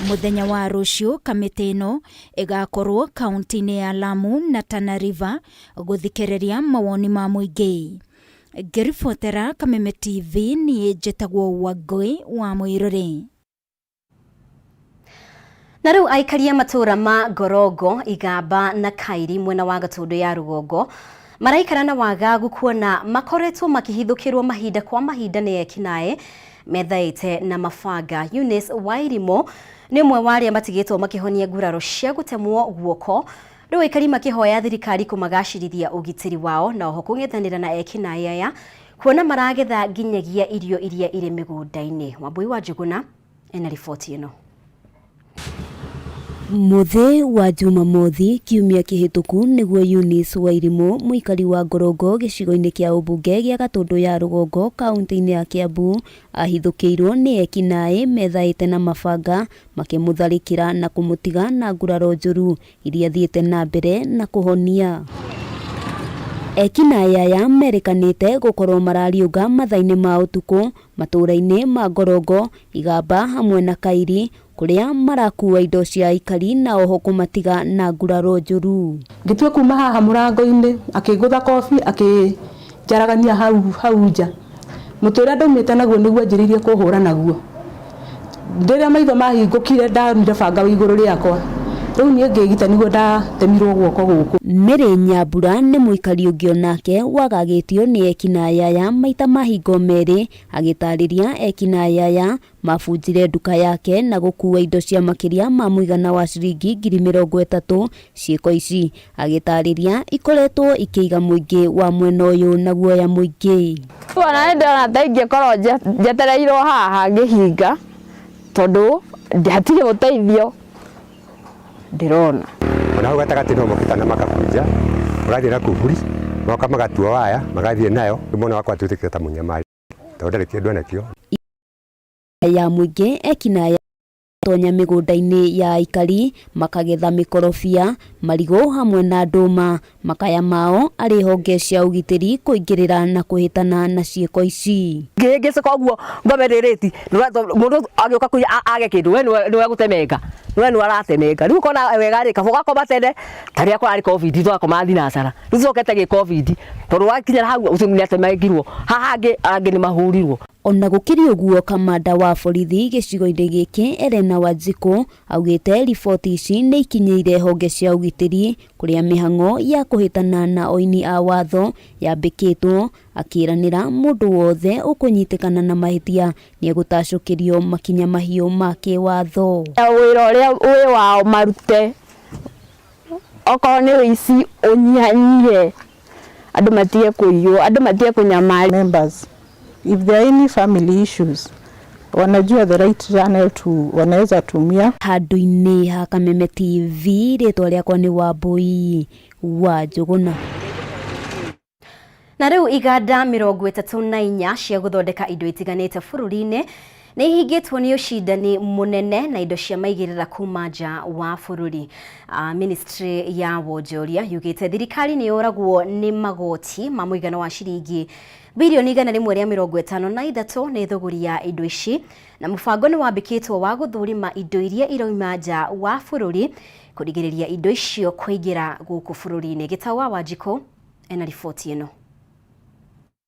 Mũthenya wa rũciũ kamĩtĩ ĩno ĩgakorwo kaunti-inĩ ya Lamu na Tana River gũthikĩrĩria mawoni ma mũingĩ. Ngĩribotera Kameme TV niĩ njĩtagwo Wangũi wa Mũirũrĩ. Na rĩu aikaria matũũra ma Ngorongo, Igamba na Kairi mwena wa Gatũndũ ya rũgongo maraikara na wagagu kuona makoretwo makĩhithũkĩrwo mahinda kwa mahinda nĩ ekinaĩ methaĩte na mabanga. Eunice Wairimu Nĩ ũmwe wa arĩa matigĩtwo makĩhonia nguraro cia gũtemwo guoko. Rĩu aikari makĩhoya thirikari kũmagacĩrithia ũgitĩri wao na oho kũng'ethanĩra na ekinaĩ aya kuona maragetha nginyagia irio iria irĩ mĩgũnda-inĩ. Wambui wa Njũgũna ena riboti ĩno. Mũthĩ wa Jumamothi kiumia kĩhĩtũku nĩguo Eunice Wairimũ, mũikari wa Ngorongo gĩcigo-inĩ kĩa ũmbunge gĩa Gatũndũ ya Rũgongo kaũntĩ-inĩ ya Kĩambu, ahithũkĩirwo nĩ ekinaĩ methaĩte na mabanga makĩmũtharĩkĩra na kũmũtiga na nguraro njũru iria athiĩte na mbere na kũhonia. Ekinaĩ aya merĩkanĩte gũkorwo marariũnga mathaa-inĩ ma ũtukũ matũũra-inĩ ma Ngorongo, Igamba hamwe na Kairi kũrĩa marakuua indo cia aikari na oho kũmatiga na nguraro njũru. Ngĩtua kuma haha mũrango-inĩ akĩngũtha kobi akĩnjaragania hau hau nja. Mũtĩ ũrĩa ndaumĩte naguo nĩguo anjĩrĩirie kũhũra naguo. Rĩrĩa maitho mahingũkire ndonire banga wĩ igũrũ rĩakwa. Rĩu niĩ ngĩgita nĩguo ndatemirwo guoko gũkũ. Mary Nyambura nĩ mũikari ũngĩ onake wagagĩtio nĩ ekinaĩ aya maita mahingo merĩ agĩtarĩria ekinaĩ aya mabunjire nduka yake na gũkua indo cia makĩria ma mũigana wa ciringi 30,000. Ciĩko ici agĩtarĩria ikoretwo ikĩiga mũingĩ wa mwena ũyũ na guoya mũingĩ. Ona nĩ ndĩrona ta ingĩkorwo njetereirwo haha ngĩhinga tondũ hatirĩ ũteithio ndĩrona. Ona hau gatagatĩ no mokĩte na makabunja magathiĩ na kuburi magoka magatua waya magathiĩ nayo. Rĩu mwana wakwa atuĩkĩte ta mũnyamari tondũ ndarĩ kĩndũ enakĩo. Ya mũingĩ ekinaĩ tonya mĩgũnda-inĩ ya aikari makagetha mĩkorobia, marigũ hamwe na ndũma. Makaya mao arĩ honge cia ũgitĩri kũingĩrĩra na kũhĩtana na ciĩko ici. Ngĩhĩngĩcĩka ũguo ngome rĩrĩti mũndũ agĩũka kũiya age kĩndũ we nĩwe gũtemenga we nĩwe aratemenga rĩu ũkona wega rĩ kaba ũgakoma tene ta rĩrĩa kũrarĩ covid tũgakoma thinacara rĩu tũcokete gĩ covid tondũ wakinya hau ũcio nĩ atemengirwo haha angĩ angĩ nĩ mahurirwo. Ona gũkĩrĩ ũguo kamanda wa borithi gĩcigo-inĩ gĩkĩ Elena Wanjikũ augĩte riboti ici nĩ ikinyĩire honge cia ũgitĩri kũrĩa mĩhang'o ya kũhĩtana na oini a watho yambĩkĩtwo, akĩranĩra mũndũ wothe ũkũnyitĩkana na mahĩtia nĩegũtacũkĩrio makinya mahiũ ma kĩwatho. Wĩra ũrĩa wĩ wao marute, okorwo nĩ ũici ũnyihanyihe, andũ matige kũiywo, andũ matige kũnyamario. Members, if there are any family issues, wanajua the right channel to wanaweza tumia. Handũ-inĩ ha Kameme TV, rĩtwa rĩakwa nĩ Wambui wa Njũgũna. Na rĩu iganda 34 cia gũthondeka indo itiganĩte bũrũri-inĩ nĩ ihingĩtwo nĩ ũcindani mũnene na indo cia maigĩrĩra kuma nja wa bũrũri. Ministry ya wonjoria yugĩte thirikari nĩ yoragwo nĩ magoti ma mũigana wa ciringi bilioni 153 nĩ thũgũri ya indo ici, na mũbango nĩ wambĩkĩtwo wa gũthũrima indo iria irauma nja wa bũrũri kũrigĩrĩria indo icio kũingĩra gũkũ bũrũri-inĩ. Gĩtau wa Wanjikũ ena riboti ĩno.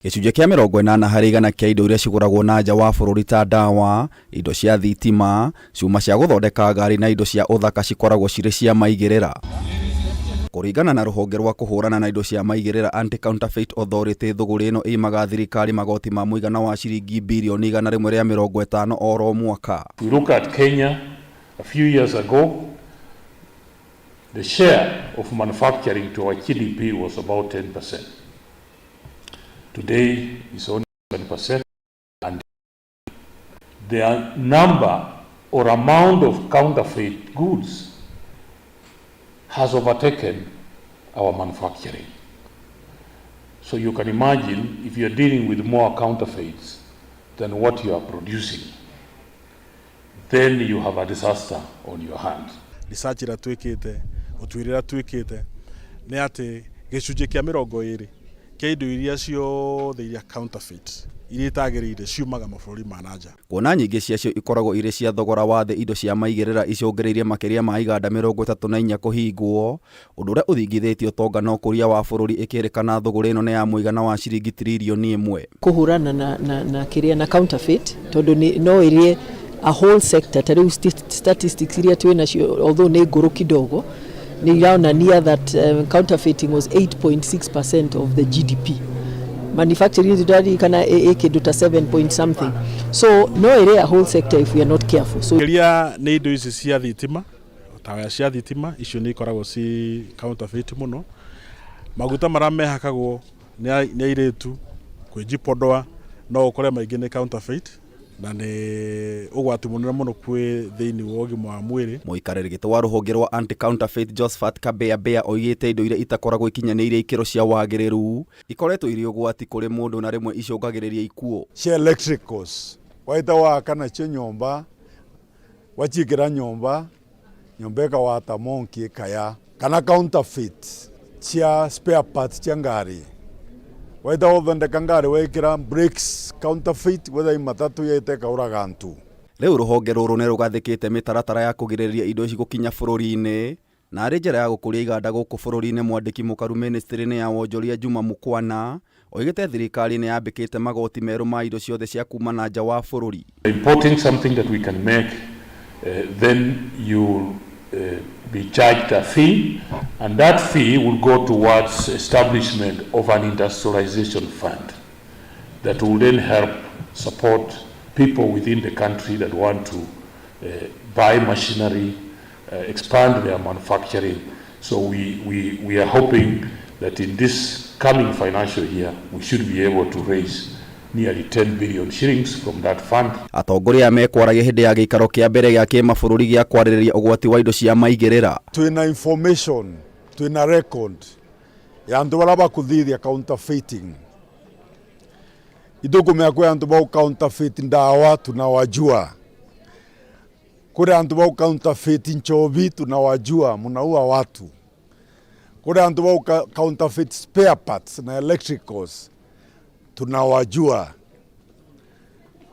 Gĩcunjĩ kĩa 80 harĩ igana kĩa indo iria cigũragwo na nja wa bũrũri ta ndawa, indo cia thitima, cuma cia gũthondeka ngari na indo cia ũthaka cikoragwo cirĩ cia maigĩrĩra. Kũringana na rũhonge rwa kũhũrana na indo cia maigĩrĩra Anti-Counterfeit Authority, thũgũrĩ ĩno ĩimaga thirikari magoti ma mũigana wa ciringi birioni 150 oro mwaka. We look at Kenya a few years ago, the share of manufacturing to our GDP was about 10%. Today it's only 7%, and the number or amount of counterfeit goods has overtaken our manufacturing. So you can imagine if you're dealing with more counterfeits than what you are producing, then you have a disaster on your hands. Research ĩrĩa twĩkĩte, ũtuĩria ũrĩa twĩkĩte nĩ atĩ gĩcunjĩ kĩa 20 kĩa indo iria ciothe iria counterfeit iria itagĩrĩire ciumaga mabũrũri ma na nja. Kuona nyingĩ ciacio ikoragwo irĩ cia thogora wa thĩ, indo cia maigĩrĩra icũngĩrĩirie makĩria ma iganda 34 kũhingwo, ũndũ ũrĩa ũthingithĩtie ũtonga na ũkũria wa bũrũri, ĩkĩrĩkana thũgũrĩ ĩno nĩ ya mũigana wa ciringi tiririoni 1. Kũhũrana na, na, na kĩrĩa na counterfeit tondũ no ĩrĩe a whole sector. Ta rĩu statistics iria twĩ nacio, although nĩ ngũrũ kidogo, nĩ ironania that counterfeiting was 8.6% of the GDP. Manufacturing ndĩraririkana ĩ kĩndũ ta 7 point something, so no ĩrĩe a whole sector if we are not careful. So Makĩria nĩ indo ici cia thitima, ta waya cia thitima, icio nĩ ikoragwo ci counterfeit mũno. Maguta marĩa mehakagwo nĩ airĩtu kwĩjipodoa, no ũkore maingĩ nĩ counterfeit na nĩ ũgwati mũnene mũno kwĩ thĩinĩ wa ũgima wa mwĩrĩ. Mũikarĩri gĩtĩ wa rũhonge rwa Anti-Counterfeit Josphat Kabeabea oigĩte indo iria itakoragwo ikinyanĩirie ikĩro cia wagĩrĩru ikoretwo irĩ ũgwati kũrĩ mũndũ na rĩmwe icũngagĩrĩria ikuũ. Cia electricals waita waka nacio nyomba wachikira nyomba nyomba ikawata monki ikaya kana counterfeit cia spare parts cia ngari waita uthondeka ngari wekira brakes counterfeit wetha imatatu yaita ikauraga antu. Rĩu rũhonge rũrũ nĩ rũgathĩkĩte mĩtaratara ya kũgirĩrĩria indo ici gũkinya bũrũri-inĩ na arĩ njĩra ya gũkũria iganda gũkũ bũrũri-inĩ. Mwandĩki mũkaru ministry-inĩ ya wonjoria Juma Mukwana oigĩte thirikari nĩ yambĩkĩte magoti merũ ma indo ciothe cia kuma na nja wa bũrũri. Importing something that we can make, then you'll be charged a fee, and that fee will go towards establishment of an industrialization fund that will then help support people within the country that want to buy machinery, expand their manufacturing. So we are hoping that in this coming financial year, we should be able to raise nearly 10 billion shillings from that fund. Atongoria aya mekwaragia hĩndĩ ya gĩikaro kĩa mbere gĩa kĩmabũrũri gĩa kwarĩrĩria ũgwati wa indo cia maigĩrĩra. Twina information, twina record ya andu baria bakuthithia counterfeiting. Itukumenya kwi andu ba counterfeit ndawa tunawajua, kuri andu ba counterfeit nchovi tunawajua, munaua watu, kuri andu ba counterfeit spare parts na electricals tunawajua.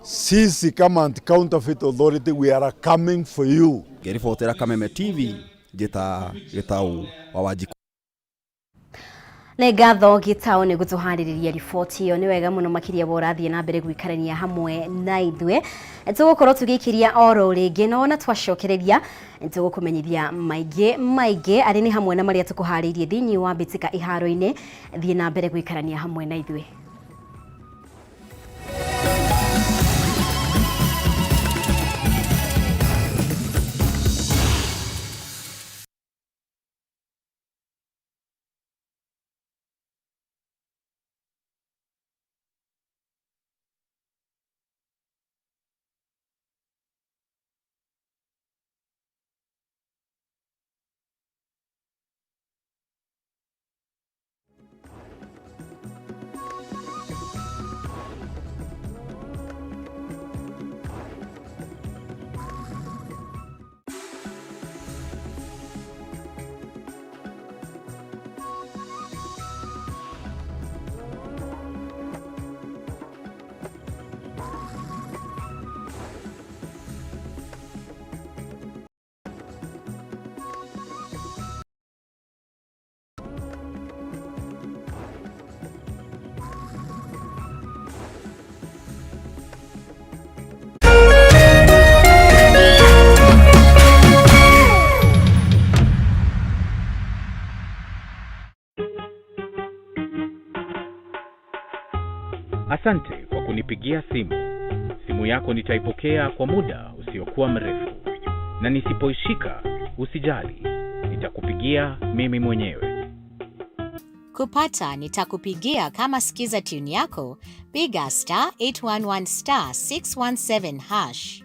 Sisi kama Anti-Counterfeit Authority, we are coming for you. Ngĩribotera Kameme TV, njĩta Gĩtaũ wa Wanjikũ. Nĩ ngatho Gĩtaũ nĩ gũtũharĩrĩria riboti ĩyo. Nĩ wega mũno makĩria wa ũrathiĩ na mbere gũikarania hamwe na ithuĩ. Tũgũkorwo tũgĩikĩria oro rĩngĩ na ona twacokereria tũgũkũmenyithia maingĩ maingĩ arĩ nĩ hamwe na marĩa tũkũharĩirie thĩinĩ wa mbĩtĩka iharo-inĩ. Thiĩ na mbere gũikarania hamwe na ithuĩ. Asante kwa kunipigia simu. Simu yako nitaipokea kwa muda usiokuwa mrefu, na nisipoishika usijali, nitakupigia mimi mwenyewe. Kupata nitakupigia kama skiza tune yako, piga star 811 star 617 hash.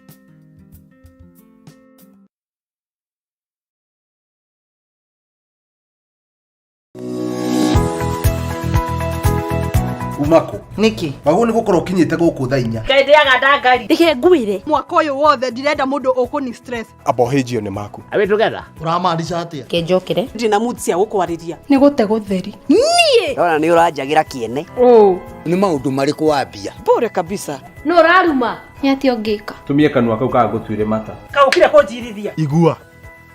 Umako niki wagwo nĩ gũkorwo ũkinyĩte gũkũ thaa 4. Ndendeaga ndangari. Reke ngwire mwaka ũyũ wothe ndirenda mũndũ ũkũni stress. Abohĩnjio nĩ maku. Are we together? Ũramaanisha atĩa? Kenjokere ndina mood cia gũkwarĩria. Nĩ gũte gũtheri. Niĩ ndona nĩ ũranjagĩra kĩene. Ũ nĩ maũndũ marĩkũ wambia? Bure kabisa. Nũ ũraruma? Nĩ atĩa ũngĩka? Tumie kanua kau kaga gũtuire mata. Kaũkire kũnjirithia. Igua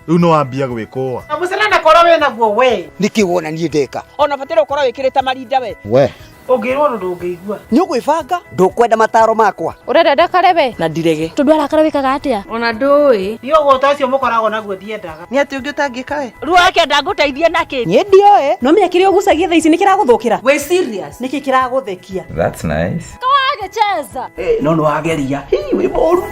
rĩu nĩ wambia gwĩkũa. Na mũcene na koro wĩnaguo we. Nĩkĩ wona niĩ ndeka? Ona bataire gũkorwo wĩkĩrĩte marinda we. We Ũngĩrwo ũndũ ndũngĩigua. Nĩ ũgwĩbanga ndũkwenda mataro makwa. Ũrenda ndakare we? Na ndirege. Tondũ arakara wĩkaga atĩa? Ona ndũĩ. Niĩ ũgũta ũcio mũkoragwo naguo ndiendaga. Nĩ atĩ ũngĩ ũtangĩka we? Ruo ndangũteithia nakĩ? Niĩ ndioĩ. No menya kĩrĩa ũgucagia thaa ici nĩ kĩragũthũkĩra. Wĩ serious? Nĩkĩ kĩragũthekia? That's nice. Kawagĩcheza. No nĩ wageria. Hii wĩ mũru.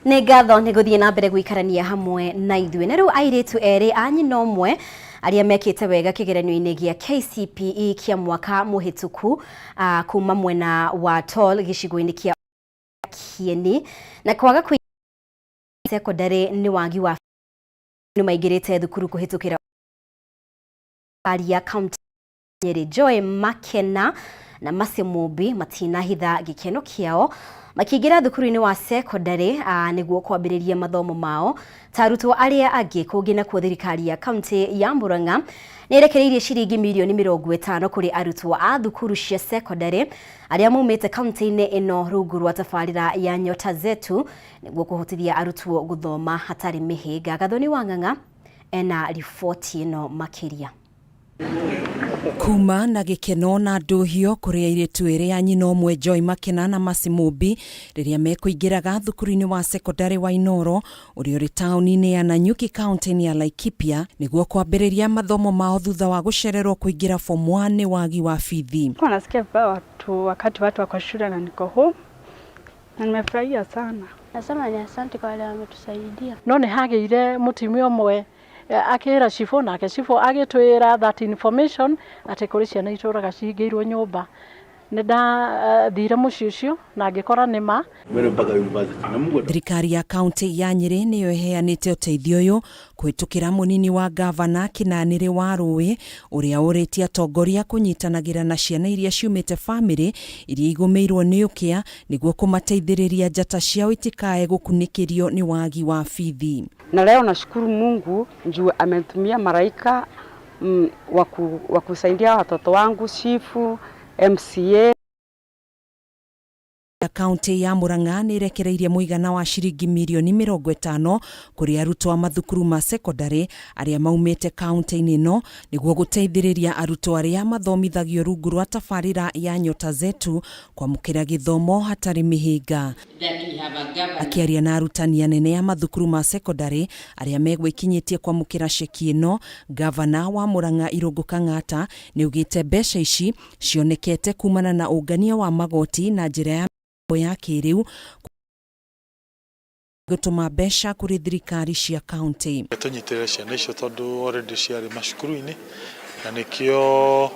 Nĩ ngatho nĩ gũthiĩ na mbere gũikarania hamwe na ithuĩ. Na rĩu airĩtu erĩ a nyina ũmwe arĩa mekĩte wega kĩgeranio-inĩ gĩa KCPE kĩa mwaka mũhĩtũku kuma mwena wa Tol gĩcigo-inĩ kĩa Kieni na kwaga kũingĩra cekondarĩ nĩ wagi wa nĩ maingĩrĩte thukuru kũhĩtũkĩra ya kaunti Nyeri. Joy Makena na Mercy Mumbi matinahitha gĩkeno kĩao makĩingĩra thukuru-inĩ wa cekondarĩ nĩguo kwambĩrĩria mathomo mao ta arutwo arĩa angĩ. Kũngĩ nakuo thirikari ya kaunti ya Murang'a nĩ ĩrekereirie ciringi mirioni 50 kũrĩ arutwo a thukuru cia cekondarĩ arĩa maumĩte kaunti-inĩ ĩno rungu rwa tabarĩra ya Nyota Zetu nĩguo kũhotithia arutwo gũthoma hatarĩ mĩhĩnga. Gathoni wa Ng'ang'a ena riboti ĩno makĩria. Kuma na gĩkeno na ndũhio kũrĩ airĩtu erĩ a nyina ũmwe Joy Makena na Mercy Mumbi rĩrĩa mekũingĩraga thukuru-inĩ wa cekondarĩ wa Inoro ũrĩa ũrĩ taũni-inĩ ya Nanyuki kaunti-inĩ ya Laikipia nĩguo kwambĩrĩria mathomo mao thutha wa gũcererwo kũingĩra form 1 nĩ wagi wa bithi. Nilikuwa nasikia vibaya watu wakati watu wako shule na niko home na nimefurahia sana. Nasema ni asante kwa wale wametusaidia. No nĩ hagĩire mũtumia ũmwe akĩra cibũ nake cibũ agĩtwĩra that information atĩ kũrĩ ciana itũraga cihingĩirwo nyũmba. Nĩ ndathire mũciĩ ũcio na ngĩkora nĩ ma. Thirikari ya kaunti ya Nyeri nĩyo ĩheanĩte ũteithio ũyũ kũhĩtũkĩra mũnini wa gavana Kĩnanĩrĩ wa Rũĩ ũrĩa ũrĩtie atongoria kũnyitanagĩra na ciana iria ciumĩte bamĩrĩ iria igũmĩirwo nĩ ũkĩa nĩguo kũmateithĩrĩria njata ciao itikae gũkunĩkĩrio nĩ wagi wa bithi. Na leo nashukuru Mungu juu ametumia malaika wa kusaidia watoto wangu, chifu, MCA. Kaunti ya Murang'a nĩ ĩrekereirie mũigana wa ciringi mirioni 50 kũrĩ arutwo a mathukuru ma cekondarĩ arĩa maumĩte kaunti-inĩ ĩno nĩguo gũteithĩrĩria arutwo arĩa mathomithagio rungu rwa tabarĩra ya Nyota Zetu kwamũkĩra gĩthomo hatarĩ mĩhĩnga. Akĩaria na arutani anene a mathukuru ma cekondarĩ arĩa megwĩkinyĩtie kwamũkĩra ceki ĩno, gavana wa Murang'a Irũngũ Kang'ata nĩaugĩte mbeca ici cionekete kumana na ũngania wa magoti na njĩra ya ya kĩrĩu gũtũma mbeca kũrĩ thirikari cia kaunti. Tũnyitĩrĩre ciana icio tondũ already ciarĩ macukuru-inĩ na nĩkĩo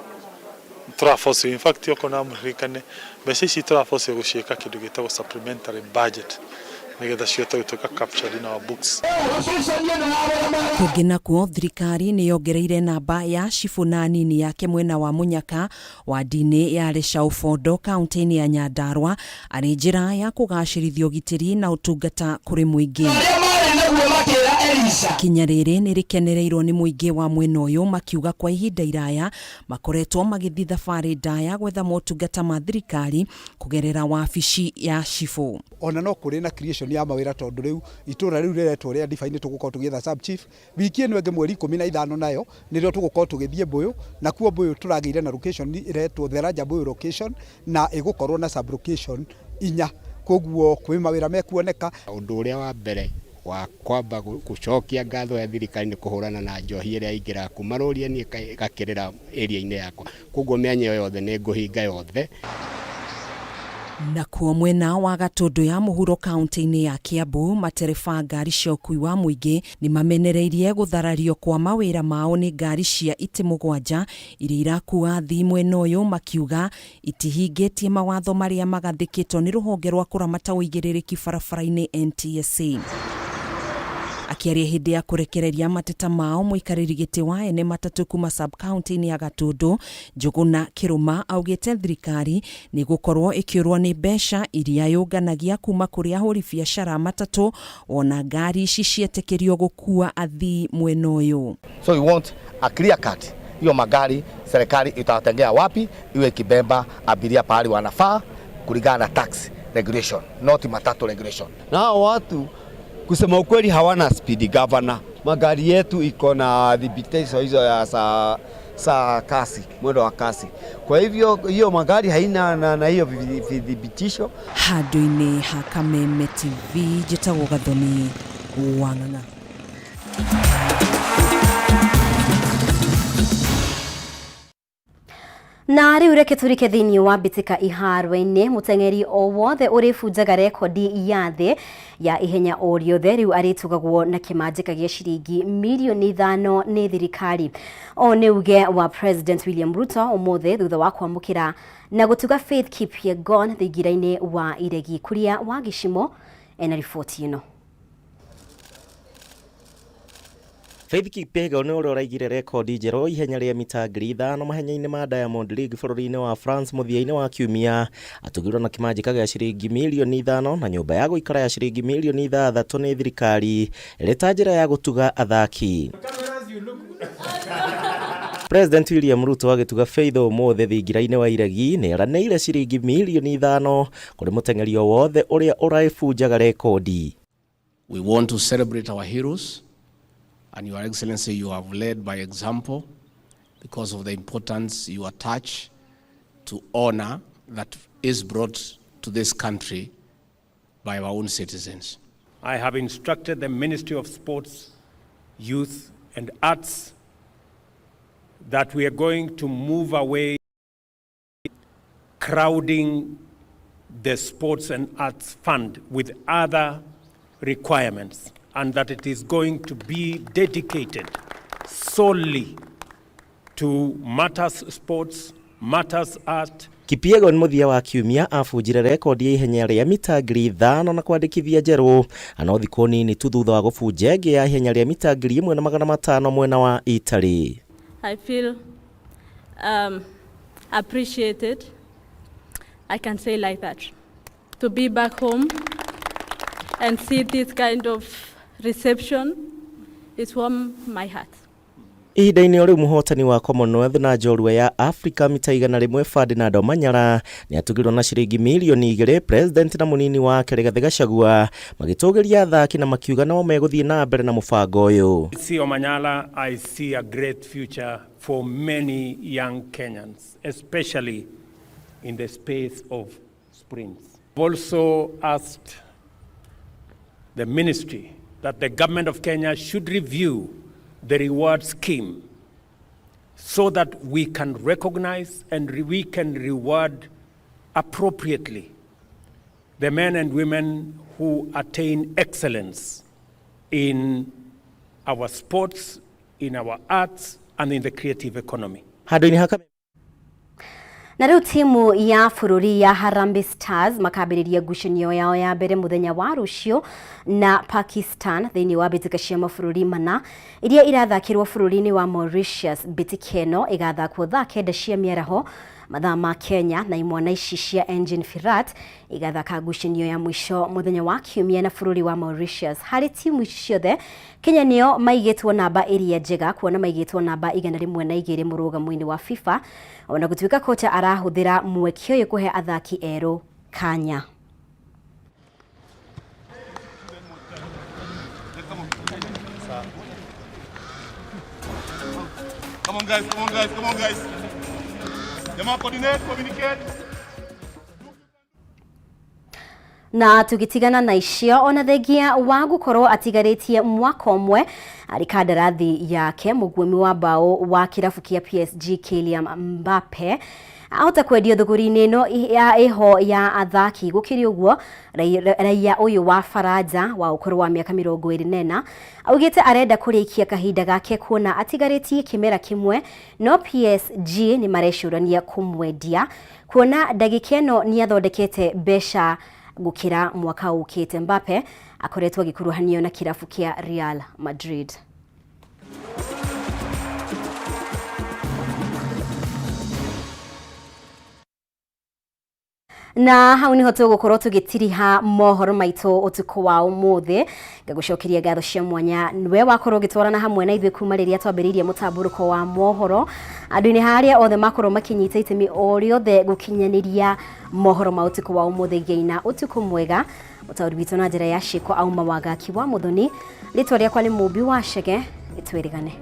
tũrabocio. In fact okorwo no mũririkane mbeca ici tũrabocio gũciĩka kĩndũ gĩtagwo supplementary budget nĩgetha cihote gũtuĩka captured in our books. Kũngĩ nakuo thirikari nĩ yongereire namba ya cibũ na anini yake mwena wa Mũnyaka wadi-inĩ ya Leshau-Bondo kaunti-inĩ ya Nyandarua arĩ njĩra ya kũgacĩrithia ũgitĩri na ũtungata kũrĩ mũingĩ. Ikinya rĩrĩ nĩ rĩkenereirwo nĩ mũingĩ wa mwena ũyũ makiuga kwa ihinda iraya makoretwo magĩthiĩ thabarĩ ndaya gwetha motungata ma thirikari kũgerera wabici ya cibũ. Ona no kũrĩ na creation ya mawĩra tondũ rĩu itũra rĩu rĩretwo rĩa Ndiba-inĩ tũgũkorwo tũgĩetha sub chief wiki ĩno ĩngĩ mweri 15 nayo nĩrĩo tũgũkorwo tũgĩthiĩ Mbũyũ na kuo Mbũyũ tũragĩire na location ĩretwo Theranja Mbũyũ location na ĩgũkorwo na sub location 4 koguo kwĩ mawĩra mekuoneka. Ũndũ ũrĩa wa mbere wa kwamba gũcokia ngatho ya thirikari nĩ kũhũrana na njohi ĩrĩa ĩingĩraga kuma rũriĩ ĩgakĩrĩra area-inĩ yakwa, koguo mĩanya ĩyo yothe nĩ ngũhinga yothe. Nakuo mwena wa Gatũndũ ya mũhuro kaunti-inĩ ya Kiambu matereba ngari cia ũkui wa mũingĩ nĩ mamenereirie gũtharario kwa mawĩra mao nĩ ngari cia itĩ 7 iria irakua athii mwena ũyũ makiuga itihingĩtie mawatho marĩa magathĩkĩtwo nĩ rũhonge rwa kũramata ũigĩrĩrĩki barabara-inĩ NTSA. Akĩaria hĩndĩ ya kũrekereria mateta mao mũikarĩri gĩtĩ wa ene matatũ kuma sub county-inĩ ya Gatũndũ Njũgũna Kĩrũma augĩte thirikari nĩ gũkorwo ĩkĩũrwo nĩ mbeca iria yũnganagia kuma kũrĩ ahũri biacara matatũ ona ngari ici cietĩkĩrio gũkua athii mwena ũyũ. So we want a clear cut. Hiyo magari serikali itawatengea wapi iwe ikibeba abiria pahali wanafaa kulingana na tax regulation, not matatu regulation. Na hao watu kusema ukweli hawana speed governor. Magari yetu iko na thibitisho hizo ya saa kasi, mwendo wa kasi. Kwa hivyo hiyo magari haina na hiyo vithibitisho. Handũ-inĩ ha Kameme TV njĩtagwo Gathoni Wang'ang'a. Na rĩu reke tũrike thĩinĩ wa mbĩtĩka iharo-inĩ. Mũteng'eri o wothe ũrĩbunjaga rekondi ya thĩ ya ihenya o rĩothe rĩu arĩtugagwo na kĩmanjĩka gĩa ciringi mirioni 5 nĩ thirikari. O nĩ uge wa President William Ruto ũmũthĩ thutha wa kwamũkĩra na gũtuga Faith Kipyegon thingira-inĩ wa Iregi. Kuria wa Gĩcimo ena riboti ĩno. Faith Kipyegon ũrĩa ũraigire rekondi njerũ ihenya rĩa mita 5,000 mahenya-inĩ ma Diamond League bũrũri-inĩ wa France mũthia-inĩ wa kiumia atugirwo na kĩmanjĩka gĩa ciringi mirioni 5 na nyũmba ya gũikara ya ciringi mirioni 6 nĩ thirikari ĩrĩ ta njĩra ya gũtuga athaki. President William Ruto agĩtuga Faith ũmũthĩ thingira-inĩ wa Iregi nĩ eranĩire ciringi mirioni 5 kũrĩ mũteng'eri o wothe ũrĩa ũraĩbunjaga rekondi. We want to celebrate our heroes, and Your Excellency, you have led by example because of the importance you attach to honor that is brought to this country by our own citizens. I have instructed the Ministry of Sports, Youth and Arts that we are going to move away crowding the Sports and Arts Fund with other requirements, and that it is going to be dedicated solely to matters sports, matters art. Kipyegon mũthia wa kiumia abunjire rekondi ya ihenya rĩa mita 5,000 na kwandĩkithia njerũ ano thikũ nini tu thutha wa gũbunja ĩngĩ ya ihenya rĩa mita 1,500 mwena wa Italy. I feel appreciated, I can say like that. To be back home and see this kind of reception is warm my heart. Ihinda-inĩ o rĩu mũhotani wa Commonwealth na njorua ya Africa mita 100 Ferdinand Omanyala nĩ atugirwo na ciringi mirioni 2. President na mũnini wake Rigathi Gachagua magĩtũgĩria athaki na makiuga no megũthiĩ na mbere na mũbango ũyũ. I see Omanyala, I see a great future for many young Kenyans, especially in the space of sprints. I've also asked the ministry that the government of Kenya should review the reward scheme so that we can recognize and we can reward appropriately the men and women who attain excellence in our sports, in our arts, and in the creative economy. Handũ-inĩ ha Na rĩu timu ya bũrũri ya Harambee Stars makambĩrĩria ngucanio yao ya mbere mũthenya wa rũciũ na Pakistan thĩinĩ wa mbĩtĩka cia mabũrũri mana iria irathakĩrwo bũrũri-inĩ wa Mauritius. Mbĩtĩka ĩno ĩgathakwo thaa 9 cia mĩaraho mathaa ma Kenya, na imwana ici cia Engine Firat igathaka ngucanio ya mũico mũthenya wa kiumia na bũrũri wa Mauritius. Harĩ timu ici ciothe, Kenya nĩo maigĩtwo namba ĩrĩa njega kuona maigĩtwo namba 102 mũrũgamo-inĩ wa FIFA, ona gũtuĩka kocha arahũthĩra mweke ũyũ kũhe athaki erũ kanya. Come on guys, come on guys, come on guys. Jamaa coordinate, communicate. Na tugitigana na icio, ona thengia wa gukorwo atigarĩtie mwaka ũmwe arĩ kandarathi yake, mũguĩmi wa mbaũ wa kĩrabu kĩa PSG Kylian Mbappe ahota kwendio thũgũri-inĩ ĩno ya ĩho ya athaki. Gũkĩrĩ ũguo, raia ũyũ wa Faranja wa ũkũrũ wa mĩaka 24 augĩte arenda kũrĩkia kahinda gake kuona atigarĩtie kĩmera kĩmwe, no PSG nĩ marecũrania kũmwendia kuona ndagĩka ĩno nĩ athondekete mbeca gũkĩra mwaka ũkĩte. Mbappe akoretwo agĩkuruhanio na kĩrabu kĩa Real Madrid. Na hau niho tũgũkorwo tũgĩtiriha mohoro maitũ ũtukũ wa ũmũthĩ. Ngagũcokeria ngatho cia mwanya we wakorwo ũgĩtwarana hamwe na ithuĩ kuma rĩrĩa twambĩrĩirie mũtambũrũko wa mohoro. Andũ-inĩ harĩa othe makorwo makĩnyita itemi o rĩothe gũkinyanĩria mohoro ma ũtukũ wa ũmũthĩ. Gĩaina ũtukũ mwega. Mũtaũri witũ na njĩra ya ciĩko auma Wangaki wa Mũthoni. Rĩtwa rĩakwa nĩ Mũmbi wa Chege. Twĩrĩgane.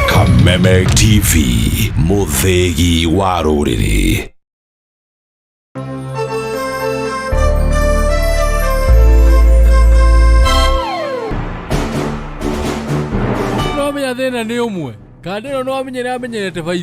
Kameme TV, mũthĩgi wa rũrĩrĩ. No menya thĩna nĩ ũmwe kandĩ ĩno no amenyere amenyerete baithi.